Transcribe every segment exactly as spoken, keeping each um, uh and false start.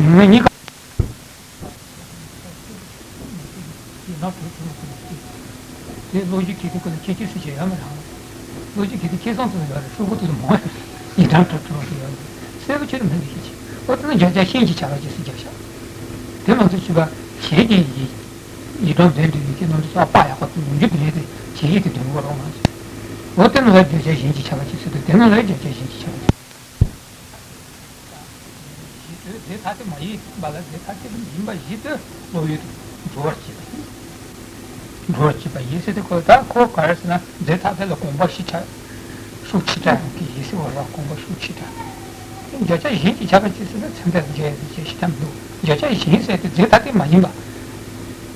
ངོས་གཉིས་ཀ་ཡིན་ན་གྲུབ་ཐུབ་མ་ཐུབ་མ་ཤེས། དེ་བློ་རྒྱུ་གལ་ཏེ་ཀུན་ལ་ཁྱད་ཆོས་སུ་བྱེད་ཡ་མི་རང་། བློ་རྒྱུ་གལ་ཏེ་ཁེ་བཟང་དུ་ཡོད་རེད། ཧྲུལ་པོ་དུ་མང་ཡོད་རེད། ཡིན་གྲངས་གྲུབ་ཐུབ་མ་ཐུབ་ཡོད་རེད། གསལ་པོ་ཆེར་མི་འདུག་ཤེས་ཀྱི། འོ་དེ་ན་བརྗོད་བྱ་ཤིན་གྱི་བྱ་བ་རྗེས་སུ་བརྗོད་བྱ། དེ་མ་ཚད་ཆུ་བ་བྱེད་ཀྱི་ཡིན། ཡི་དམ་དོན་དུ་ཡོད་ཀྱི་རྣམ་གྲངས་སོགས་པ་ཡག་པ་དང་ལུང་རྒྱུ་དོན་ཡོད་དེ་བྱེད་ཀྱི་དེ་དོན་གོ་རོགས་མ་ཟེར། འོ་དེ་ན་ལ་བརྗོད་བྱ་གཞན་གྱི་ཆ་ལ་ཅི་ཟེར་དུས་དེ་ན་ལ་བརྗོད་བྱ་གཞན་གྱི་ཆ་ལ་ཅི། རྫས་ཐ་དད་མ་ཡིན་པ་ལ་རྫས་ཐ་དད་མ་ཡིན་པ་བཞིན་དུ་བློ་ཡུལ་དུ་འགྲོ་བར་བྱེད་པ་ཡིན། འགྲོ་བར་བྱེད་པ་ཡིན་ཟེར་དུས་ཁོ་ད་ཁོ་ག་རེ་ཟེར་ན་རྫས་ཐ་དད་ལ་དགོངས་པ་ཤུགས་ཆེ། ཤུགས་ཆེ་དྲགས་ཡོང་གི་ཡིན་ཟེར་བ་ར་དགོངས་པ་ཤུགས་ཆེ་དྲགས། བརྗོད་བྱ་གཞན་གྱི་ཆ་ལ་ཅི་ཟེར་ན་ཚད་མཐའ་ལ་འཇལ་ཡ་ཟེར་བྱས་ཤིག་ཐབས་མི་འདུག་བརྗོད་བྱ་གཞན་ཟེར་དེ་རྫས་ཐ་དད་མ་ཡིན་པ།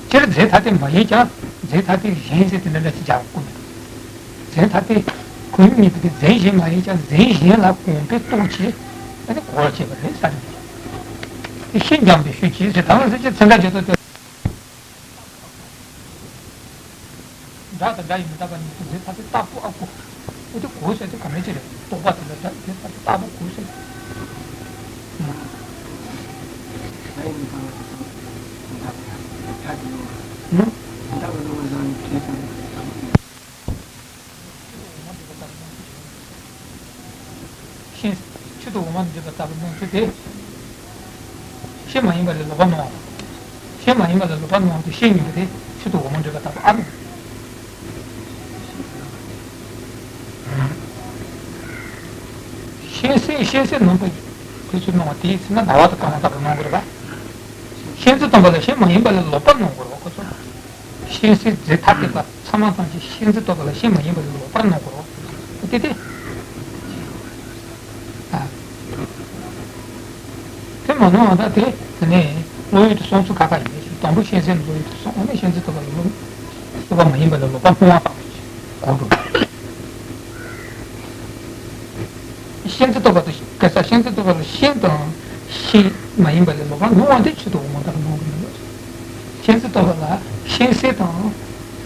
སྤྱིར་རྫས་ཐ་དད་མ་ཡིན་ཀྱང་རྫས་ཐ་དད་གཞན་ཟེར་དེ་འདྲ་འདྲ་ཅིག་སྦྱར་དགོས་མེད། རྫས་ཐ་དད་ཁོ་གཉིས་པོ་དེ་རྫས་གཞན་མ་ཡིན་ཀྱང་རྫས་གཞན་ལ་དགོངས་པའི་རྟོག་བྱེད་ཨ་ནི་གོ་བར་བྱེད་པ་རེད་ས་རེད། དེ་ཤིན་སྦྱངས་པའི་ཤུགས་ཀྱིས་ཟེར་དང་ཟེར་གྱི་ཚན་ཁ་བརྗོད་དོ་ལྟོས། སྒྲ་དང་སྒྲ་ཡིས་མི་རྟག་པ་གཉིས་སུ་རྫས་ཐ་དད་རྟག་པོ་ཨ་ཁུ། འོ་དེ་གོ་ཟེར་དེ་ག་འདྲ་ཅིག་རེད། རྟོག་པ་དེ་ལ་སྒྲ་རྫས་ཐ་དད་རྟག་པོ་གོ་ཟེར། སྒྲ་ཡིས་མི་རྟག་པ་དེ་དང་། མི་རྟག་པ་ཡང་སྒྲ་དེ་ཡིན་པ། ཨུ། མི་རྟག་པ་སྣང་བ་ལ་ནི་དེ་ཙམ་ལ་རྟག་པ་ཡིན། ཤིན། ཆུ་དང་འོ་མ་འདྲེས་པ་ལྟ་བུ་སྣང་ཚུལ་དེ། ཤིན་མ་ཡིན་པ་ལས་ལོག་པར་སྣང་བ་དང་། ཤིན་མ་ཡིན་པ་ལས་ལོག་པར་སྣང་བ་དེ་ཤིན་ཡིན་པ་དེ་ཆུ་དང་འོ་མ་འདྲེས་པ་ལྟ་བུ་ཨ་ནི། ཤིན་སེལ་ཤིན་སེལ་ནོན་པ་ཡིན། དེ་ཚུར་སྣང་བ་དེའི་ཚེ་ན་ཟླ་བ་དང་སྐར་མ་ལྟ་བུ་སྣང་དགོས་རེད་པ། ཤིན་ཚུལ་སྟོན་པ་ལ་ཤིན་མ་ཡིན་པ་ལས་ལོག་པར་སྣང་དགོས་རེད་པ་ཁོ་ཚོ། ཤིན་སེལ་རྫས་ཐ་དད་པ་ཚང་མ་ཐམས་ཅད་ཤིན་ཚུལ་རྟོགས་པ་ལ་ཤིན་མ་ཡིན་པ་ལས་ལོག་པར་སྣང་དགོས་རེད་པ། དེ་དེ། ཨ། དེ་མ་སྣང་བ་ད་དེ་དེ་ནས་བློ་ཡུལ་དུ་སོང་ཚུལ་ཁ་ཁ་ཡིན་པས་དང་པོ་ཤིན་སེལ་ནས་བློ་ཡུལ་དུ་སོང་བ་ནས་ཤིན་ཚུལ་རྟོགས་པ་ལ་ལོག་རྟོགས་པ་མ་ཡིན་པ་ལས་ལོག་པར་སྣང་བ་དང་གོ་དགོས། ཤིན་ཚུལ་རྟོགས་པ་དང་ག་ས་ཤིན་ཚུལ་རྟོགས་པ་ལ་ཤིན་དང་ཤིན་མ་ཡིན་པ་ལས་ལོག་པར་སྣང་བ་དེ་ཆུ་དང་འོ་མ་ལྟར་སྣང་གི་མི་འདུག་ཤིན་ཚུལ་རྟོགས་པ་ལ་ཤིན་སེལ་དང་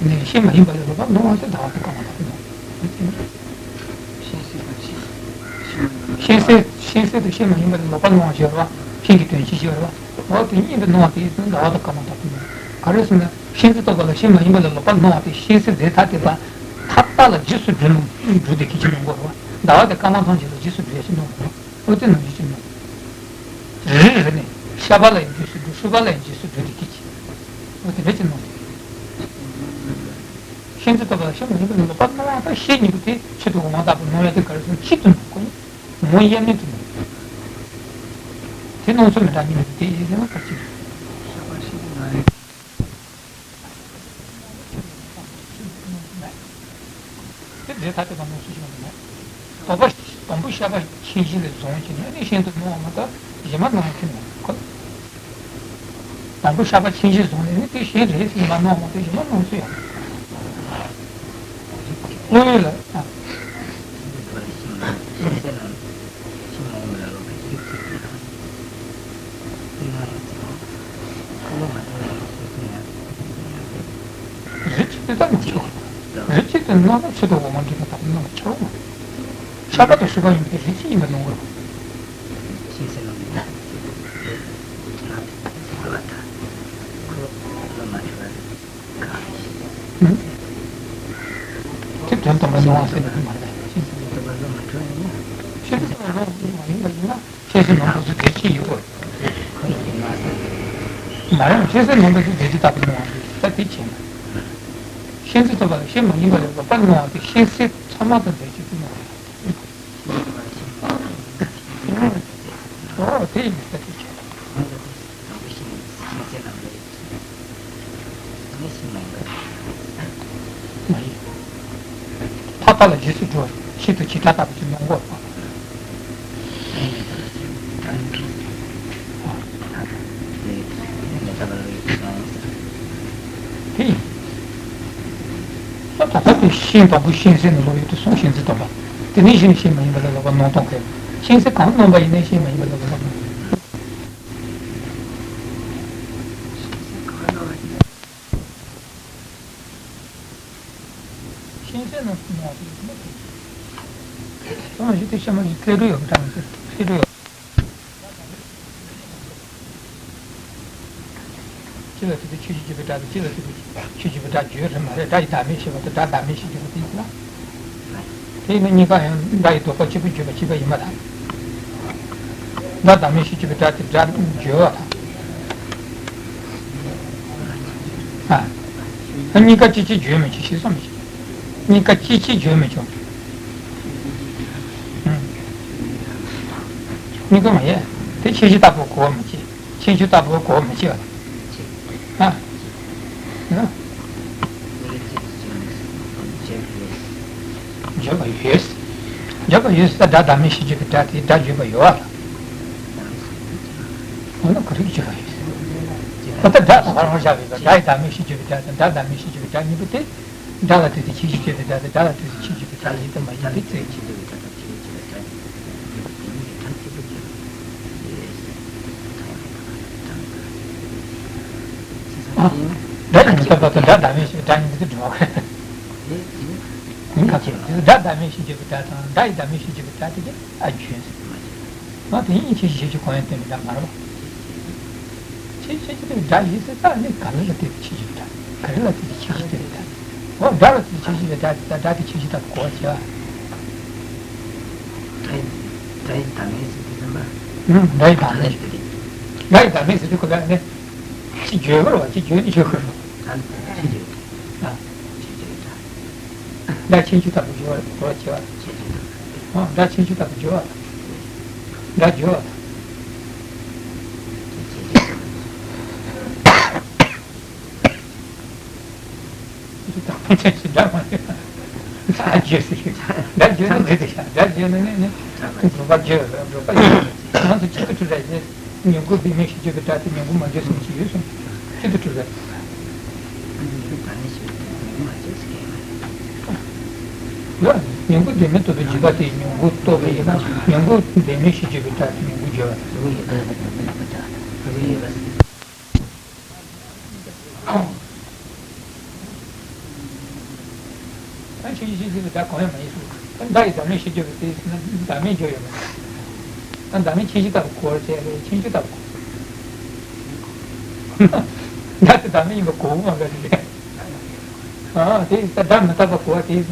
ནས་ཤིན་མ་ཡིན་པ་ལས་ལོག་པར་སྣང་བ་དེ་ཟླ་བ་དང་སྐར་མ་ལྟ་བུ་སྣང་། ཤིན་སེལ་དང་ཤིན་ཤིན་མ་ཡིན་པ་ལས་ཤིན་སེལ་དང་ཤིན་མ་ཡིན་པ་ལས་ལོག་པར་སྣང་བ་ཞེས་པ་ཤིན་གྱི་དོན་ཤིན་ཞེས་པ་འོ་དེ་གཉིས་དུ་སྣང་བ་དེ་ཟླ་བ་དང་སྐར་མ་ལྟ་བུ་སྣང་། ག་རེ་ཟེར་ན། ཤིན་ཚུལ་རྟོགས་པ་ལ་ཤིན་མ་ཡིན་པ་ལས་ལོག་པར་སྣང་བ་དེ་ཤིན་སེལ་རྫས་ཐ་དད་པ་མཐའ་དག་ལ་རྗེས་སུ་འགྲོ་ནས་འགྲོ་དེ་ཁྱད་ཆོས་སྣང་དགོས་རེད་པ། ཟླ་བ་དང་སྐར་མ་ཐམས་ཅད་ལ་རྗེས་སུ་འགྲོ་ཡ་ཞིག་སྣང་དགོས་རེད། འོ་དེ་ནང་བཞིན་ཅིག་སྣང་། རེ་རེ་ནས་ཤ་བ་ལ་ཡང་རྗེས་སུ་འགྲོ། ཤུ་བ་ལ་ཡང་རྗེས་སུ་འགྲོ་དེ་ཁྱད་ཆོས། འོ་དེ་འདྲ་ཅིག་སྣང་། ཤིན་ཚུལ་རྟོགས་པ་ལ་ཤིན་མ་ཡིན་པ་ལས་ལོག་པར་སྣང་བ་དང་ཤིན་གཉིས་པོ་དེ་ཆུ་དང་འོ་མ་ལྟ་བུ་སྣང་བ་དེ་ག་རེ་ཟེར་ན་གཅིག་ཏུ་སྣང་གོ་ནི། ངོ་དབྱེར་མེད་དུ་སྣང་། དེ་སྣང་ཚུལ་མི་འདྲ་གཉིས་མི་འདུག་དེ་ཡིན་ཟེར་ན་ག་ཅི། དེ་རྫས་ཐ་དད་པ་སྣང་ཚུལ་ཞིག་མི་འདུག་མེད། དེ་རྫས་ཐ་དད་པ་སྣང་ཚུལ་ཞིག་མི་འདུག་མེད། དང་པོ་དང་པོ་ཤ་བ་མཁྱེན་གཞི་ལས་བཟུང་བྱས་ནས་ནི་ཤིན་ཏུ་སྣང་བ་མ་གཏོགས་གཞན་མ་སྣང་ཐུབ་མེད་ཁོ། དང་པོ་ཤ་བ་མཁྱེན་གཞི་བཟུང་ནས་ནི་དེ་ཤིན་རེད་ཟེར་མ་སྣང་བ་དེ་གཞན་མ་སྣང་ཚུལ་ཡང་། བློ་ཡུལ་ལ། རི་གཅིག་ཏུ་ད་མི་ཆོག་རི་གཅིག་ཏུ་སྣང་ན་ཆུ་དང་འོ་མ་འདྲེས་པ་དང་སྣང་ཆོག་མ། ཤ་བ་དང་ཤུ་བ་ཡིན་པས་རི་གཅིག་ཡིན་པ་སྣང་དགོས། དེ་དོན་དམ་པར་སྣང་བ་ཟེར་ནས་མ་རེད། ཤེས་བྱ་དམ་པར་སྣང་བ་མ་ཡིན་པ་ཡིན་ན་ཤེས་བྱ་ནང་དོན་ཚུལ་དེ་གཅིག་ཡིན་དགོས། མ་རེད། ཤེས་བྱ་ནང་དོན་ཚུལ་དེ་གཅིག་ལྟ་བུ་སྣང་བ་རེད་ད་དེ་བྱས་ན། ཤིན་ཚུལ་རྟོགས་པ་ལ་ཤིན་མ་ཡིན་པ་ལས་ལོག་པར་སྣང་བ་དེ་ཤིན་སེལ་ཚད་མ་དང་འབྲེལ་བྱེད་དུ་སྣང་བ། ཨོ་དེ་ཡིན་ས་དེ་བྱས། མ་ཡིན། མཐའ་དག་ལ་རྗེས་སུ་འགྲོ་བ་ཤིན་ཏུ་ཇི་ལྟར་ལྟ་བུ་ཅིག་མྱོང་དགོས་པ། དེ་ཡིན། ད་ལྟ་དེ་ཤིན་དང་པོ་ཤིན་སེལ་ནས་ལོག་ཡུལ་དུ་སོང་ཤིན་ཚུལ་རྟོགས་པ། དེ་ནས་ཤིན་ཤིན་མ་ཡིན་པ་ལ་ལོག་པར་སྣང་སྟངས་གལ། ཤིན་སེལ་གང་སྣང་བ་ཡིན་ནའི་ཤིན་མ་ཡིན་པ་ལ་ལོག་པར་སྣང་། ཤིན་སེལ་ནང་སྣང་བ་ཞིག་ཡོད་མ་རེད། སོང་ཞིག་དེ་ཤ་མ་ཞིག་ཁེ་རུ་ཡོད་གྲང་ཟེར་ཁེ་རུ་ཡོད། སྤྱི་ལ་ལྟོས་ཏེ་ཆོས་ཅན་བརྗོད་པའི་སྒྲ་དང་། སྤྱི་ལ་ལྟོས་པའི་ཆོས་ཅན་བརྗོད་པའི་སྒྲ་བརྗོད་རེད་མ་རེད། སྒྲ་ཡི་བདག་མེད་ཞེས་པ་དང་སྒྲ་བདག་མེད་ཞེས་བརྗོད་པ་དེ་ཡིན་ལ། དེ་ནི་གཉིས་ཀ་ཡང་སྒྲ་ཡི་ལྡོག་པ་གཅིག་པུ་བརྗོད་པ་གཅིག་པ་ཡིན་པ་དང་། སྒྲ་བདག་མེད་ཞེས་བརྗོད་པའི་སྒྲ་དེ་སྒྲ་བརྗོད་པ་དང་། ཨ། གཉིས་ཀ་གཅིག་གཅིག་བརྗོད་མི་བྱེད་ཞེས་གསུངས་མི་བྱེད། གཉིས་ཀ་གཅིག་གཅིག་བརྗོད་མི་བྱུང་། གཉིས་ཀ་མ་ཡིན། དེ་ཁྱད་གཞི་ལྟ་བུ་གོ་བར་མི་བྱེད། ཁྱད་གཞི་ལྟ་བུ་གོ་བར་མི་བྱེད་པ། ཨ། ན། བརྗོད་པ་ཡོད། བརྗོད་པ་ཡོད་ས་སྒྲ་བདག་མེད་ཞེས་བརྗོད་པའི་སྒྲ་དེ་སྒྲ་བརྗོད་པ་ཡོད་པ་དང་། འོ་ན་ག་རེ་བརྗོད་པ་ཡོད། ད་ལྟ་སྒྲ་དང་བར་བཞག་པའི་སྒྲ་ཡི་བདག་མེད་ཞེས་བརྗོད་པའི་སྒྲ་དང་སྒྲ་བདག་མེད་ཞེས་བརྗོད་པའི་སྒྲ་གཉིས་པོ་དེ། སྒྲ་ལ་ལྟོས་ཏེ་ཁྱད་གཞི་བརྗོད་པའི་སྒྲ་དང་སྒྲ་ལ་ལྟོས་ཏེ་ཁྱད་གཞི་བརྗོད་པའི་སྒྲ་ཡིན་དང་མ་ཡིན་པའི་རྩོད་ཀྱི། ཨ། སྒྲ་ཡི་མི་རྟག་པ་དང་སྒྲ་བདག་མེད་ཞེས་པའི་སྒྲ་གཉིས་ཀྱི་དོན་འགྲོ་བ་རེད། མིང་ག་ཚོད་སྒྲ་བདག་མེད་ཞེས་བརྗོད་པའི་སྒྲ་དང་སྒྲ་ཡི་བདག་མེད་ཞེས་བརྗོད་པའི་སྒྲ་དེ་གཉིས་ཨ་བརྗོད། ང་དེ་ཉིད་ཁྱད་གཞི་ཁྱད་གཞི་གང་ཡང་སྟོན་པའི་སྒྲ་མ་རེད་པ། ཁྱད་གཞི་ཁྱད་གཞི་སྟོན་པའི་སྒྲ་ཡིན་ཟེར་ཙང་ནི་ག་རེ་ལ་ལྟོས་ཏེ་ཁྱད་གཞི་སྟོན་པའི་སྒྲ། ག་རེ་ལ་ལྟོས་ཏེ་ཁྱད་གཞི་སྟོན་པའི་སྒྲ། འོ་སྒྲ་ལ་ལྟོས་ཏེ་ཁྱད་གཞི་སྟོན་པའི་སྒྲ་དེ་སྒྲ་དེ་ཁྱད་གཞི་ལྟ་བུ་གོ་བར་བྱེད་པ། སྒྲ་ཡི་བདག་མེད་ཟེར་དུས་ཙམ་པ། ཨུམ། སྒྲ་ཡི་བདག་མེད། སྒྲ་ཡི་བདག་མེད་ཟེར་དུས་གོ་ལ་ནི། ཅི་བརྗོད་དགོས་རེད་བ། ཅི་བརྗོད་ནི་བརྗོད་དགོས་རེད། ད་ནི་ཅི་བརྗོད། ཨ། ཅི་བརྗོད་ད། སྒྲ་ཁྱད་གཞི་ལྟ་བུ་བརྗོད་པ་བྱེད་པ། ཨ། སྒྲ་ཁྱད་གཞི་ལྟ་བུ་བརྗོད་པ། སྒྲ་བརྗོད་པ། ཅི་བརྗོད་ད། ད་ཁྱད་གཞི་སྒྲ་མ་ཡིན། སྒྲ་བརྗོད་ཟེར་གྱི། སྒྲ་བརྗོད་ནི་འདི་དེ་བྱ། སྒྲ་བརྗོད་ནི་ནི་ནི། སྒྲུབ་པ་བརྗོད། སྒྲུབ་པ་བརྗོད། ང་ཚོ་གཅིག་ཏུ་གྲུབ་པའི་ཉིན་གུང་ལྡན་མིན་ཞེས་བརྗོད་པའི་སྒྲ་དེ་ཉིན་གུང་མ་བརྗོད་ཟེར་གྱི་ཡོད་གསུངས། གཅིག་ཏུ་གྲུབ་པའི། ལ། ཉིན་གུང་ལྡན་མིན་རྟོགས་པའི་བརྗོད་པ་དེ་ཉིན་གུང་རྟོགས་པའི་ཡིན་ན་ཉིན་གུང་ལྡན་མིན་ཞེས་བརྗོད་པའི་སྒྲ་དེ་ཉིན་གུང་བརྗོད་པ། ད་ཁྱད་གཞི་ཁྱད་གཞི་ལ་སྒྲ་གང་ཡང་མ་ཡིན་གསུངས། ད་སྒྲ་ཡི་བདག་མེད་ཞེས་བརྗོད་པ་དེ་ན་བདག་མེད་བརྗོད་ཡོད་མ་རེད། ད་བདག་མེད་ཁྱད་གཞི་ལྟ་བུ་གོ་བར་བྱས་པས་ཁྱད་གཞི་ལྟ་བུ་གོ། སྒྲ་དེ་བདག་མེད་ཡིན་པ་གོ་བ་མ་ག་རེ་རེད། ཨ། དེ་ཡིན་ཙང་སྒྲ་མི་རྟག་པ་གོ་བ་དེ་ཡིན་ན་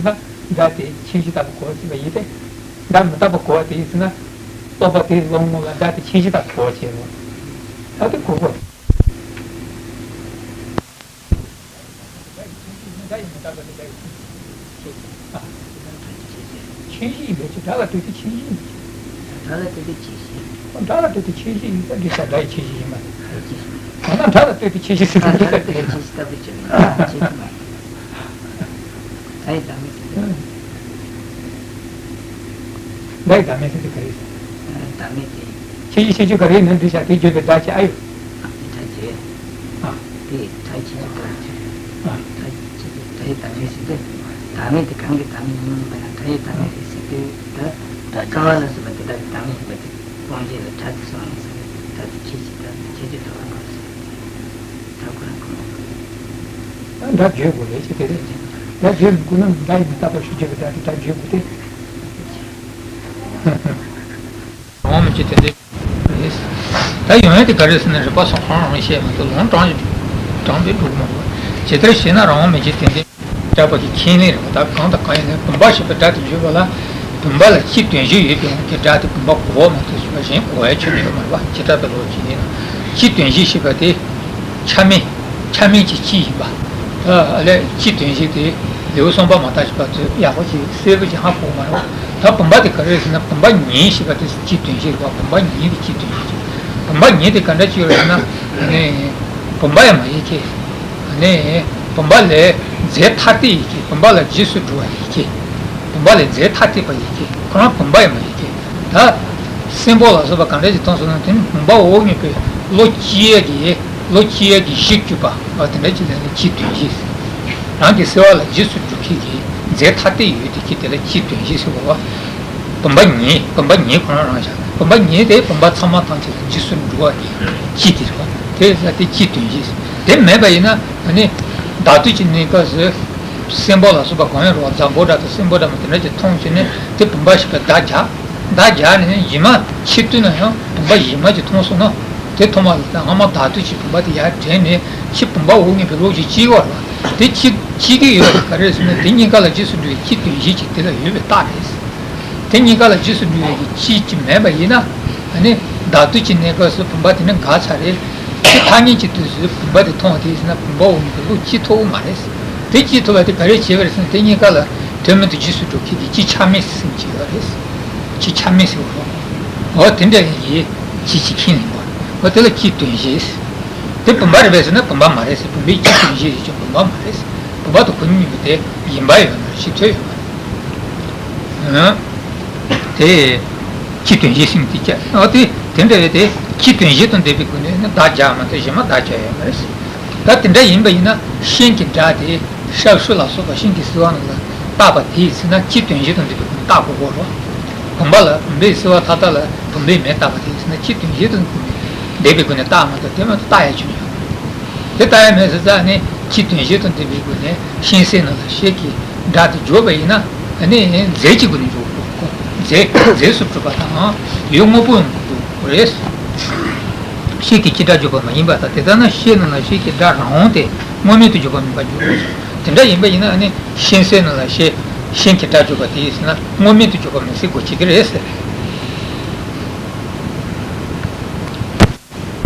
སྒྲ་དེ་ཁྱད་གཞི་ལྟ་བུ་གོ་བ་ཞེས་པ་ཡིན་ཏེ། སྒྲ་མི་རྟག་པ་གོ་བ་དེ་ཡིན་ན་རྟོག་པ་དེ་སློང་ངོ་ལ་སྒྲ་དེ་ཁྱད་གཞི་ལྟ་བུ་གོ་བ་བྱས་ལོ། ད་དེ་གོ་དགོས། སྒྲ་ཡི་མི་རྟག་པ་དེ་སྒྲ་ཡི་ཁྱད་གཞི། ཨ། ཁྱད་གཞི་ཡིན་པའི་ཕྱིར་སྒྲ་ལ་ལྟོས་ཏེ་ཁྱད་གཞི་ཡིན། སྒྲ་ལ་ལྟོས་ཏེ་ཁྱད་གཞི། སྒྲ་ལ་ལྟོས་ཏེ་ཁྱད་གཞི་ཡིན་ཙང་འདི་ས་སྒྲ་ཡི་ཁྱད་གཞི་ཡིན་པ་རེད། འོ་ན་སྒྲ་ལ་ལྟོས་ཏེ་ཁྱད་གཞི་ཟེར་དུས་འདི་ས་སྒྲ་ཡི་ཁྱད་གཞི་ལྟ་བུ་ཅིག་རེད། ཁྱད་གཞི་མ་རེད། སྒྲ་ཡི་བདག་མེད་ཟེར་དུས། སྒྲ་ཡི་བདག་མེད་ཟེར་དུས་ག་རེ་ཟེར། བདག་མེད་དེ། ཁྱད་གཞི་ཁྱད་གཞི་ག་རེ་ཡིན་ན་འདི་ས་དེ་བརྗོད་པའི་སྒྲ་ཆེ་ཨ་ཡོད། སྒྲ་ཆེ། ཨ། དེ་སྒྲ་ཁྱད་གཞི་ལྟ་བུ་ཅིག་ཨ། སྒྲ་ཁྱད་གཞི་སྒྲ་ཡི་བདག་མེད་ཟེར་དུས། བདག་མེད་དེ་གང་གི་བདག་མེད་ཡིན་མིན་པ་ན་སྒྲ་ཡི་བདག་མེད་རེད་ཟེར་དུས་ད། ད་ཀ་བ་ལ་སོགས་པ་དེ་དག་གི་བདག་མེད་ཡིན་པ་དེ་དབང་ཆེ་ལ་སྒྲ་དེ་སོང་ཡིན་ཟེར་ནས་སྒྲ་དེ་ཁྱད་གཞི་ད་ཁྱད་གཞི་ལྟ་བུ་གོ་ཟེར། ད་ཁོ་རང་ཁོ་རང་། སྒྲ་བརྗོད་དགོས་རེད་ཅེས་དེ་རེད། སྒྲ་བརྗོད་མི་དགོས་ན་སྒྲ་ཡི་མི་རྟག་པ་ཞེས་བརྗོད་པའི་སྒྲ་དེ་སྒྲ་བརྗོད་དགོས་ཏེ། རང་དབང་མི་བྱེད་དོན་དེ་རེད། ད་ཡོང་ཡ་དེ་ག་རེ་ཟེར་ན་རིགས་པ་སོགས་གང་རུང་བཤད་མ་གཏོགས་ལུང་དྲངས་དྲངས་པའི་སྒྲུབ་མ་དགོས། ཇི་ལྟར་ཞེ་ན་རང་དབང་མི་བྱེད་དོན་དེ་སྒྲ་པོ་དེ་ཁས་ལེན་རེད་པ། ད་གང་དང་གང་ཡིན་ན་བུམ་པ་ཞེས་པའི་སྒྲ་དེ་བརྗོད་པ་ལ་བུམ་པ་ལ་སྤྱི་དོན་བཞི་ཡོད་པའི་དབང་གིས་སྒྲ་དེ་བུམ་པ་གོ་བ་མ་གཏོགས་གཞན་གོ་ཡ་ཁྱོན་ནས་ཡོད་མ་རེད་པ། བྱེ་བྲག་པའི་ལོ་རྒྱུས་ཡིན་ན་སྤྱི་དོན་བཞི་ཞེས་པ་དེ་ཆ་མེད། ཆ་མེད་ཀྱི་སྤྱི་ཡིན་པ། ད་ཨ་ལས་སྤྱི་དོན་བཞི་དེ་ལེའུ་གསུམ་པ་མ་བལྟས་པ་ཚོས་ཡག་པོ་ཅིག་གསལ་པོ་ཅིག་ཧ་གོ་མ་རེད། ད་བུམ་པ་དེ་ག་རེ་རེད་ཟེར་ན་བུམ་པ་ཉིད་ཞེས་པ་དེ་སྤྱི་དོན་བཞི་རེད་པ། བུམ་པ་ཉིད་དེ་སྤྱི་དོན་བཞི་ཅིག་བུམ་པ་ཉིད་དེ་ག་འདྲ་ཅིག་ཡོད་རེད་ཟེར་ན་ནི་བུམ་པ་ཡང་མ་ཡིན་གྱི། ནི་བུམ་པ་ལས་རྫས་ཐ་དད་ཡིན་གྱི། བུམ་པ་ལ་རྗེས་སུ་འགྲོ་བ་ཡིན་གྱི། བུམ་པ་ལས་རྫས་ཐ་དད་པ་ཡིན་གྱི། ཁོ་རང་བུམ་པ་ཡང་མ་ཡིན་གྱི། ད་སྲིན་པོ་ལ་སོགས་པ་གང་འདྲ་ཞིག་མཐོང་སོང་ན་དེ་ནི་བུམ་པ་འོག་མིན་པའི་བློ་སྐྱེ་ཡས་ཀྱི་བློ་སྐྱེ་ཡས་ཀྱི་གཞི་གྱུར་པ་དེ་འདྲ་ཅིག་ལ་ནི་སྤྱི་དོན་བཞི་ཟེར། རང་གི་སེལ་བ་ལ་རྗེས་སུ་འགྲོ་མཁན་གྱི་རྫས་ཐ་དད་ཡོད་དེ་ཀྱི་དེ་ལ་སྤྱི་དོན་བཞི་ཟེར་བ། བུམ་པ་ཉིད་བུམ་པ་ཉིད་ཁོ་རང་རང་བཞག་བུམ་པ་ཉིད་དེ་བུམ་པ་ཚང་མ་ཐམས་ཅད་ལ་རྗེས་སུ་འགྲོ་བ་གི་སྤྱི་དེ་རེད་བ། དེ་ལ་དེ་སྤྱི་དོན་བཞི་ཟེར། དེ་མེད་པ་ཡིན་ན་ནི་བདག་ལྟོས་ཀྱི་གནས་སྐབས་སུ། སྲིན་པོ་ལ་སོགས་པ་གང་ཡང་རུང་བ་རྫ་འབོ་འདྲ་དང་སྲིན་པོ་འདྲ་མ་དེ་འདྲ་ཅིག་མཐོང་བྱས་ནས་དེ་བུམ་པ་ཞིག་ག་བདག་རྒྱག་བདག་རྒྱག་ནས་ཡིན་མ་ཕྱི་ལྟོས་ན་ཡང་བུམ་པ་ཡིན་མ་ཅིག་མཐོང་སོང་ན། དེ་ཐོག་མ་ལ་ད་སྔ་མ་བདག་ཏུ་ཅིག་བུམ་པ་དེ་ཡར་དྲན་ནས་ཕྱི་བུམ་པ་འོག་གཉིས་པའི་ལོགས་ཀྱི་སྤྱིའི་བར་ལ་དེ་གཅིག་གཅིག་གི་ཡོད་པ་ག་རེ་ཟེར་ན། དེ་གཉིས་ཀ་ལ་རྗེས་སུ་འགྲོ་བའི་སྤྱི་དོན་བཞི་ཅིག་དེ་ལ་ཡོད་པའི་རྟགས་རེད། དེ་གཉིས་ཀ་ལ་རྗེས་སུ་འགྲོ་བའི་གི་སྤྱི་ཅིག་མེད་པ་ཡིན་ན། ཨ་ནི་བདག་ཏུ་ཅིག་གནས་སྐབས་སུ་བུམ་པ་དེ་ནི་འགག་ཚར་རེད། ཕྱི་ཐ་སྙད་ཀྱི་དུས་སུ་བུམ་པ་དེ་མཐོང་བ་དེ་ཡིན་ན་བུམ་པ་འོག་གཉིས་པའི་ལོགས་སྤྱི་ཐོབ་ཀྱི་མ་རེད། དེ་སྤྱི་ཐོབ་པ་དེ་ག་རེ་བྱས་པ་རེད་ཟེར་ན། དེ་གཉིས་ཀ་ལ་དོན་མེད་དུ་རྗེས་སུ་འགྲོ་མཁན་གྱི་སྤྱི་ཆ་མེད་ཟེར་གྱི་ཡོད་རེད། སྤྱི་ཆ་མེད་ཟེར་བ་རེད། འོ་དེ་འདྲ་ཡི་སྤྱི་ཅིག་ཁས་ལེན་དགོས། འོ་དེ་ལ་སྤྱི་དོན་བཞི། དེ་བུམ་པ་རེད་པས་ཟེར་ན་བུམ་པ་མ་རེད་ཟེར། བུམ་པའི་སྤྱི་དོན་བཞི་རེད་ཀྱང་བུམ་པ་མ་རེད་ཟེར། བུམ་པ་དང་ཁོ་གཉིས་ཀྱི་དེ་ཡིན་པ་ཡོད་མ་རེད། ཕྱི་ཐོག་ཡོད་མ་རེད། དེ་སྤྱི་དོན་བཞི་ཟེར་གྱི་ཅི། འོ་དེ་དེ་འདྲ་རེད། དེ་སྤྱི་དོན་བཞི་དང་ལྡན་པའི་སྒོ་ནས་ནི་བདག་བཞག་མ་གཏོགས་གཞན་མ་བདག་བྱ་ཡོད་མ་རེད་ཟེར། ད་དེ་འདྲ་ཡིན་པ་ཡིན་ན་ཤིང་གི་སྒྲ་དེ་ཤ་ཤུ་ལ་སོགས་པ་ཤིང་གི་སིལ་བ་རྣམས་ལ་བཏགས་པ་དེ་ཡིན་ཟེར་ན་སྤྱི་དོན་བཞི་དང་ལྡན་པའི་སྒོ་ནས་བཏགས་དགོས་གོ་རོ། བུམ་པ་ལ་བུམ་པའི་སིལ་བ་མཐའ་དག་ལ་བུམ་པའི་མེ་བཏགས་པ་དེ་ཡིན་ཟེར་ན་སྤྱི་དོན་བཞི་དང་ལྡན་པའི་སྒོ་ནས་བཏགས་མ་གཏོགས་དེ་མ་གཏོགས་བཏགས་ཡ་ཆོད་ཡོད། དེ་ལྟ་ཡ་མེད་ཟེར་ཙང་ནི་སྤྱི་དོན་བཞི་དང་ལྡན་པའི་སྒོ་ནས་ཤིང་གསེར་རྣམས་ལ་ཤེལ་གྱི་སྒྲ་དེ་བརྗོད་པ་ཡིན་ན། ཨ་ནི་རྫས་ཀྱི་སྒོ་ནས་འཇོག་དགོས། རྫས་རྫས་སུ་གྲུབ་པ་དང་ཡུལ་དངོས་པོའི་ངང་དུ་འཇོག་དགོས་རེད། ཤེལ་གྱི་སྐྱེ་སྒྲ་བརྗོད་པ་མ་ཡིན་པ་དང་། དེ་ལྟར་ན་ཤེལ་རྣམས་ལ་ཤེལ་གྱི་སྒྲ་རང་དབང་སྟེ་དངོས་མེད་དུ་འཇོག་པ་མིན་པར་འགྱུར་རོ། དེ་འདྲ་ཡིན་པ་ཡིན་ན་ཨ་ནི་ཤིང་གསེར་རྣམས་ལ་ཤེལ་ཤིང་གི་སྒྲ་བརྗོད་པ་དེ་ཡིན་ཟེར་ན་དངོས་མེད་དུ་འཇོག་པ་མིན་ཟེར་དགོས་བྱེད་ཀྱི་རེད་ཟེར།